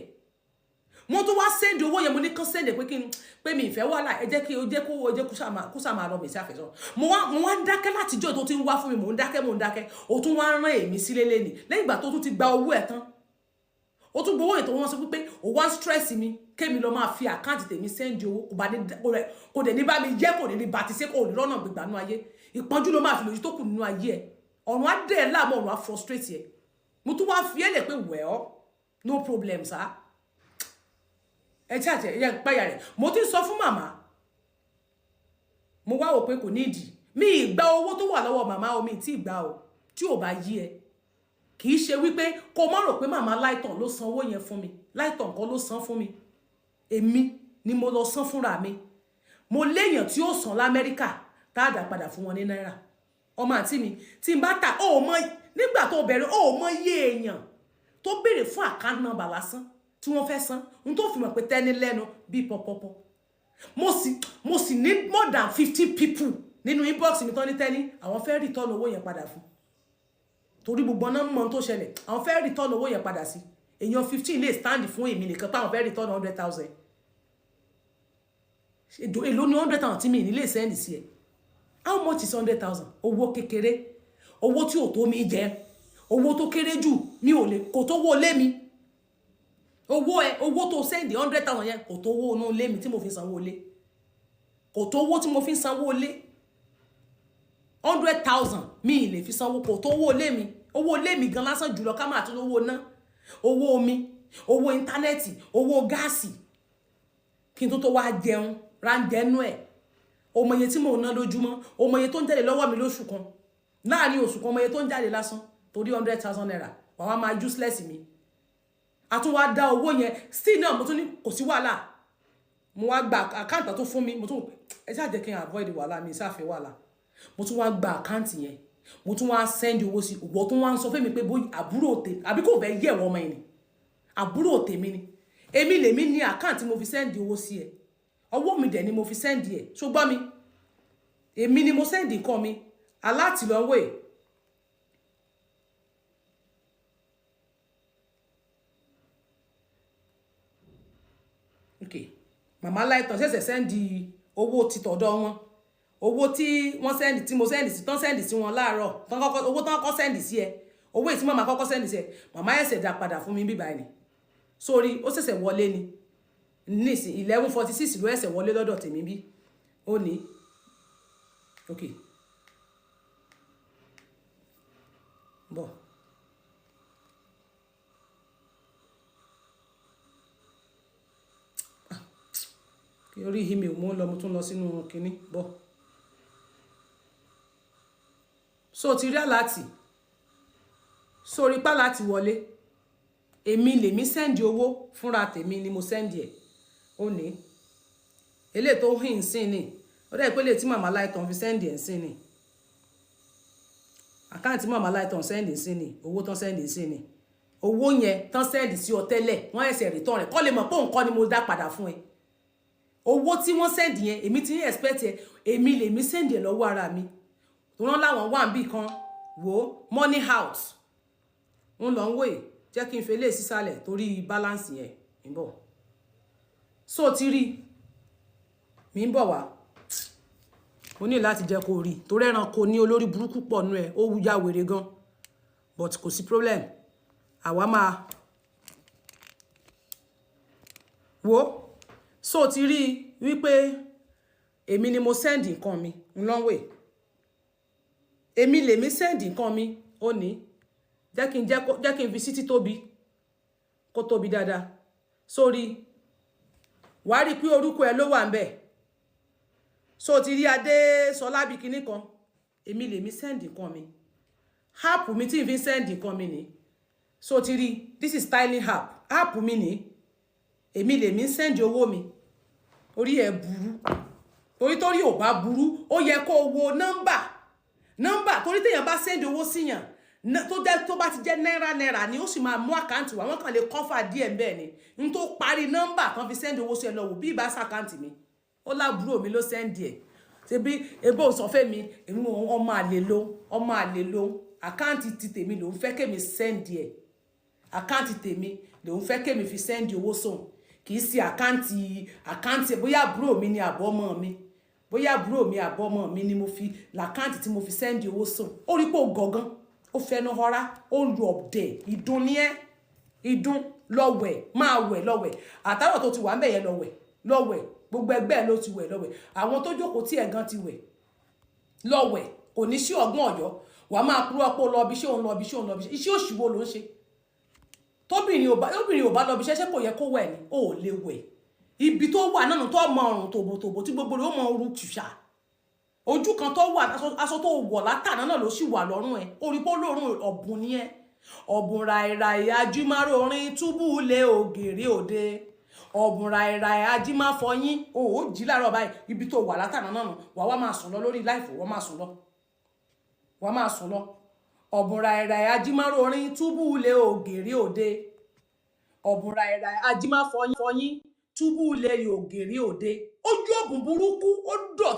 Mo tún wá send owó yẹn, mo ní kán send pé kí n pé mi ìfẹ́ wàhálà ẹ, jẹ́ kí o jẹ́ kó o jẹ́ kó sàmà lọ mi sí àfẹ́sọ́. Mo wá ń dákẹ́ látijọ́ tó ti ń wá fún mi. Mò ń dákẹ́, mò ń dákẹ́. O tún wá ń rán èmi sílé lẹ́nìí lẹ́yìn ìgbà tó tún ti gba owó ẹ̀ tán. O tún gbowó ètò, wọn sọ pé o wá ń stress mi kémi lọ máa fi account tèmi send owó. Kò bá ní kò dẹ̀ ní bá mi jẹ́, kò ní ní bá ti ṣe, kò ní rọ́nà gbígbà nínú ayé. Ìpọ́njú ló máa fi lòdì tó kù nínú ayé ẹ̀. Ọ̀run á dẹ̀ ẹ́ láàmú, ọ̀run á frustrate ẹ̀. Mo tún wá fi ẹ́ lẹ̀ pé, well, no problem sir. Ẹ tí àti ẹ páyà rẹ̀. Mo ti ń sọ fún màmá, mo wá wò pé kò ní ìdí mi ì gba owó tó wà lọ́wọ́ màmá omi tí ì gbà o. Tí ò bá yí ẹ, kì í ṣe wípé kó mọ̀ rò pé màmá Láìtàn ló san owó yẹn fún mi. Láìtàn kan ló san fún mi, èmi ni mo lọ san fúnra mi. Mo léèyàn tí ó san l'Amẹ́ríkà tá a dà padà fún wọn ní náírà. Ọmọ àǹtí mi tí n bá ta ó mọ nígbà tó bẹ̀rẹ̀, ó mọ iye èèyàn tó béèrè fún account number lásán tí wọ́n fẹ́ san n tó fi mọ̀ pé tẹ́ni lẹ́nu bíi pọ̀pọ̀pọ̀. Mo sì ní more than 15 people nínú inbox mi tán ní tẹ́ni àwọn fẹ́ return owó yẹn padà fún, torí gbogbo ọ̀nà mọ̀ tó ṣẹlẹ̀, àwọn fẹ́ return owó yẹn padà sí. Èèyàn 15 lè stand fún èmi nìkan pé àwọn fẹ́ return 100,000. Èló ní 100,000 tí mi ní lè send sí ẹ? How much is 100,000? Owó kékeré, owó tí ò tó mi jẹ, owó tó kéré jù, mi ò lè kò tó wó lé mi. Owó ẹ, owó tó send 100,000 yẹn, kò tó owó inú ilé mi tí mo fi sanwó ilé, kò tó owó tí mo fi sanwó ilé. 100,000 mi ì lè fi sanwó, kò tó owó ilé mi. Owó ilé mi gan lásán jùlọ, ká máa tún owó ná, owó omi, owó internet, owó gas, kí n tó tó wá jẹun ráńjẹnú ẹ̀. Ọmọ iye tí mò ń ná lójúmọ́, ọmọ iye tó ń jáde lọ́wọ́ mi lóṣù kan, láàrin oṣù kan, ọmọ iye tó ń jáde lásán. Torí ₦100,000, wà wá máa useless mi. A tún wá dá owó yẹn still náà, mo tún ní kò sí wàhálà. Mo wá gba account tó fún mi. Mo tún ẹ ṣáà jẹ́ kí n avoid wàhálà mi, ìsáfẹ́ wàhálà. Mo tún wá gba account yẹn, mo tún wá send owó sí. Ìwọ tún wá ń sọ fún mi pé bóyá àbúrò tèmi àbí kò fẹ́ yẹ̀wọ̀ ọmọ ẹ̀ ni, àbúrò tèmi ni. Èmi lèmi ní account mo fi send owó sí ẹ. Ọwọ́ mi dẹ̀ ni mo fi send ẹ̀. Ṣùgbọ́n mi, èmi ni mo send nǹkan mi aláàtì lọ́wọ́ ẹ̀. Ok, Màmá Láìtàn ṣẹ̀ṣẹ̀ send owó ti tọ̀dọ̀ wọn, owó tí wọ́n send, tí mo send sí, tán send sí wọn láàárọ̀ tán kọ́kọ́, owó tán kọ́kọ́ send sí ẹ, owó èyí tí màmá kọ́kọ́ send sí ẹ, màmá ẹ̀sẹ̀ dá padà fún mi bíbá ẹ̀ ni. Sórí ó ṣẹ̀ṣẹ̀ wọlé ni nísìn, 11:46 ló ẹ̀sẹ̀ wọlé lọ́dọ̀ tèmi bí ó ní. Ok, bọ̀ kí orí mi ò mú lọ, mo tún lọ sínú kinní bọ̀. So ti rí alert, sórí pálátì wọlé. Èmi lèmi send owó fúnra tèmi ni mo send ẹ̀. Ó ní eléyìí tó hìn sí ni, ó dẹ̀ pé lè tí Màmá Láìtàn fi send ẹ̀ sí ni, account Màmá Láìtàn send sí ni, owó tán send sí ni. Owó yẹn tán send sí ọ tẹ́lẹ̀, wọ́n ẹsẹ̀ return rẹ̀ kọ́ lè mọ̀ pé òun kọ́ ni mo dá padà fún ẹ. Owó tí wọ́n send yẹn, èmi ti ń expect ẹ. Èmi lèmi send ẹ lọ́wọ́ ara mi tó rán láwọn wà níbì kan. Wò ó, money out ń lọ ń wòye. Jẹ́ kí n fi eléyìí sísàlẹ̀ torí balance yẹn ń bọ̀. So ti rí mi ń bọ̀ wá, mo ní láti jẹ́ kó rí torí ẹranko ní olórí burúkú pọ̀ nú ẹ̀, ó ya wèrè gan. But kò sí problem, àwa máa wo. So ti rí wípé èmi ni mo send nǹkan mi ńlọ́wẹ̀, èmi lèmi send nǹkan mi. Ó ní jẹ́ kí n fi sí títóbi kó tóbi dáadáa. Sórí wàá rí i pé orúkọ ẹ ló wà ń bẹ̀. So ti rí adé sọlá bí kinní kan. Èmi lèmi send nǹkan mi. App mi tí n fi send nǹkan mi ni So ti rí, this is styling app. App mi ní, èmi lèmi ń send owó mi. Orí ẹ̀ burú, torí ò bá burú, ó yẹ kó o wo nọ́mbà, torí téèyàn bá send owó síyàn tó jẹ́, tó bá ti jẹ́ náírà náírà ni, ó sì máa mú account wá. Wọ́n kàn lè cover díẹ̀ ńbẹ̀ ni. N tó parí nọ́mbà kan fi send owó sí ẹ, lọ wò bí ìbá ṣ'account mi. Ó lábúrò mi ló send ẹ̀. Ṣebí ebó sọ fẹ́ mi, èmi ọmọ àlè ló, ọmọ àlè ló. Account ti tèmi ló ń fẹ́ kémi send ẹ̀. Account tèmi ló ń fẹ́ kémi fi send owó sóhun, kì í ṣe account bóyá àbúrò mi ni àbọ̀ ọmọ mi, bóyá àbúrò mi àbọ̀ ọmọ mi ni mo fi l'account tí mo fi send owó sóhun. Ó rí pé ó gangan, ó fẹnu họra, ó lu ọ̀dẹ̀. Ìdun ní ẹ́, ìdun. Lọ́wẹ̀, máa wẹ̀, lọ́wẹ̀. Àtàrọ̀ tó ti wà ń bẹ̀ yẹn, lọ́wẹ̀, lọ́wẹ̀. Gbogbo ẹgbẹ́ ẹ̀ ló ti wẹ̀, lọ́wẹ̀. Àwọn tó jókòó tí ẹ̀ gan ti wẹ̀, lọ́wẹ̀. Kò ní sí ọgbọ́n ọ̀yọ́. Wàá máa kúrò pé ó lọ bí iṣẹ́, òun lọ bí iṣẹ́, òun lọ bí iṣẹ́. Iṣẹ́ òṣìwò ló ń ṣe? Tóbìnrin ò bá lọ bí iṣẹ́, ṣé kò yẹ kó wẹ̀ ni? Ó lè wẹ̀. Ibi tó wà náà tó mọ ọrùn tòbòtòbò tí gbogbo rẹ̀ ó mọ oru tùṣà. Ojú kan tó wà, aṣọ tó wọ̀ látàná náà ló sì wà lọ́rùn ẹ̀. Ó rí pé olóòórùn ọ̀bùn ni ẹ́. Ọ̀bùn ràìràì ajímáròrin túbú lé ògèrè òde. Ọ̀bùn ràìràì ajímáfọyín. O ò jí láàárọ̀ báyìí, ibi tó wà látàná náà wà, wá máa sùn lọ lórí live. Wọ́n máa sùn lọ, wọ́n máa sùn lọ. Ọ̀bùn ràìràì ajímáròrin túbú lé ògèrè òde. Ọ̀bùn ràìràì ajímáfọyín túbú lé ògèrè òde. Ojú ọ̀bùn burúkú, ó dọ̀tí.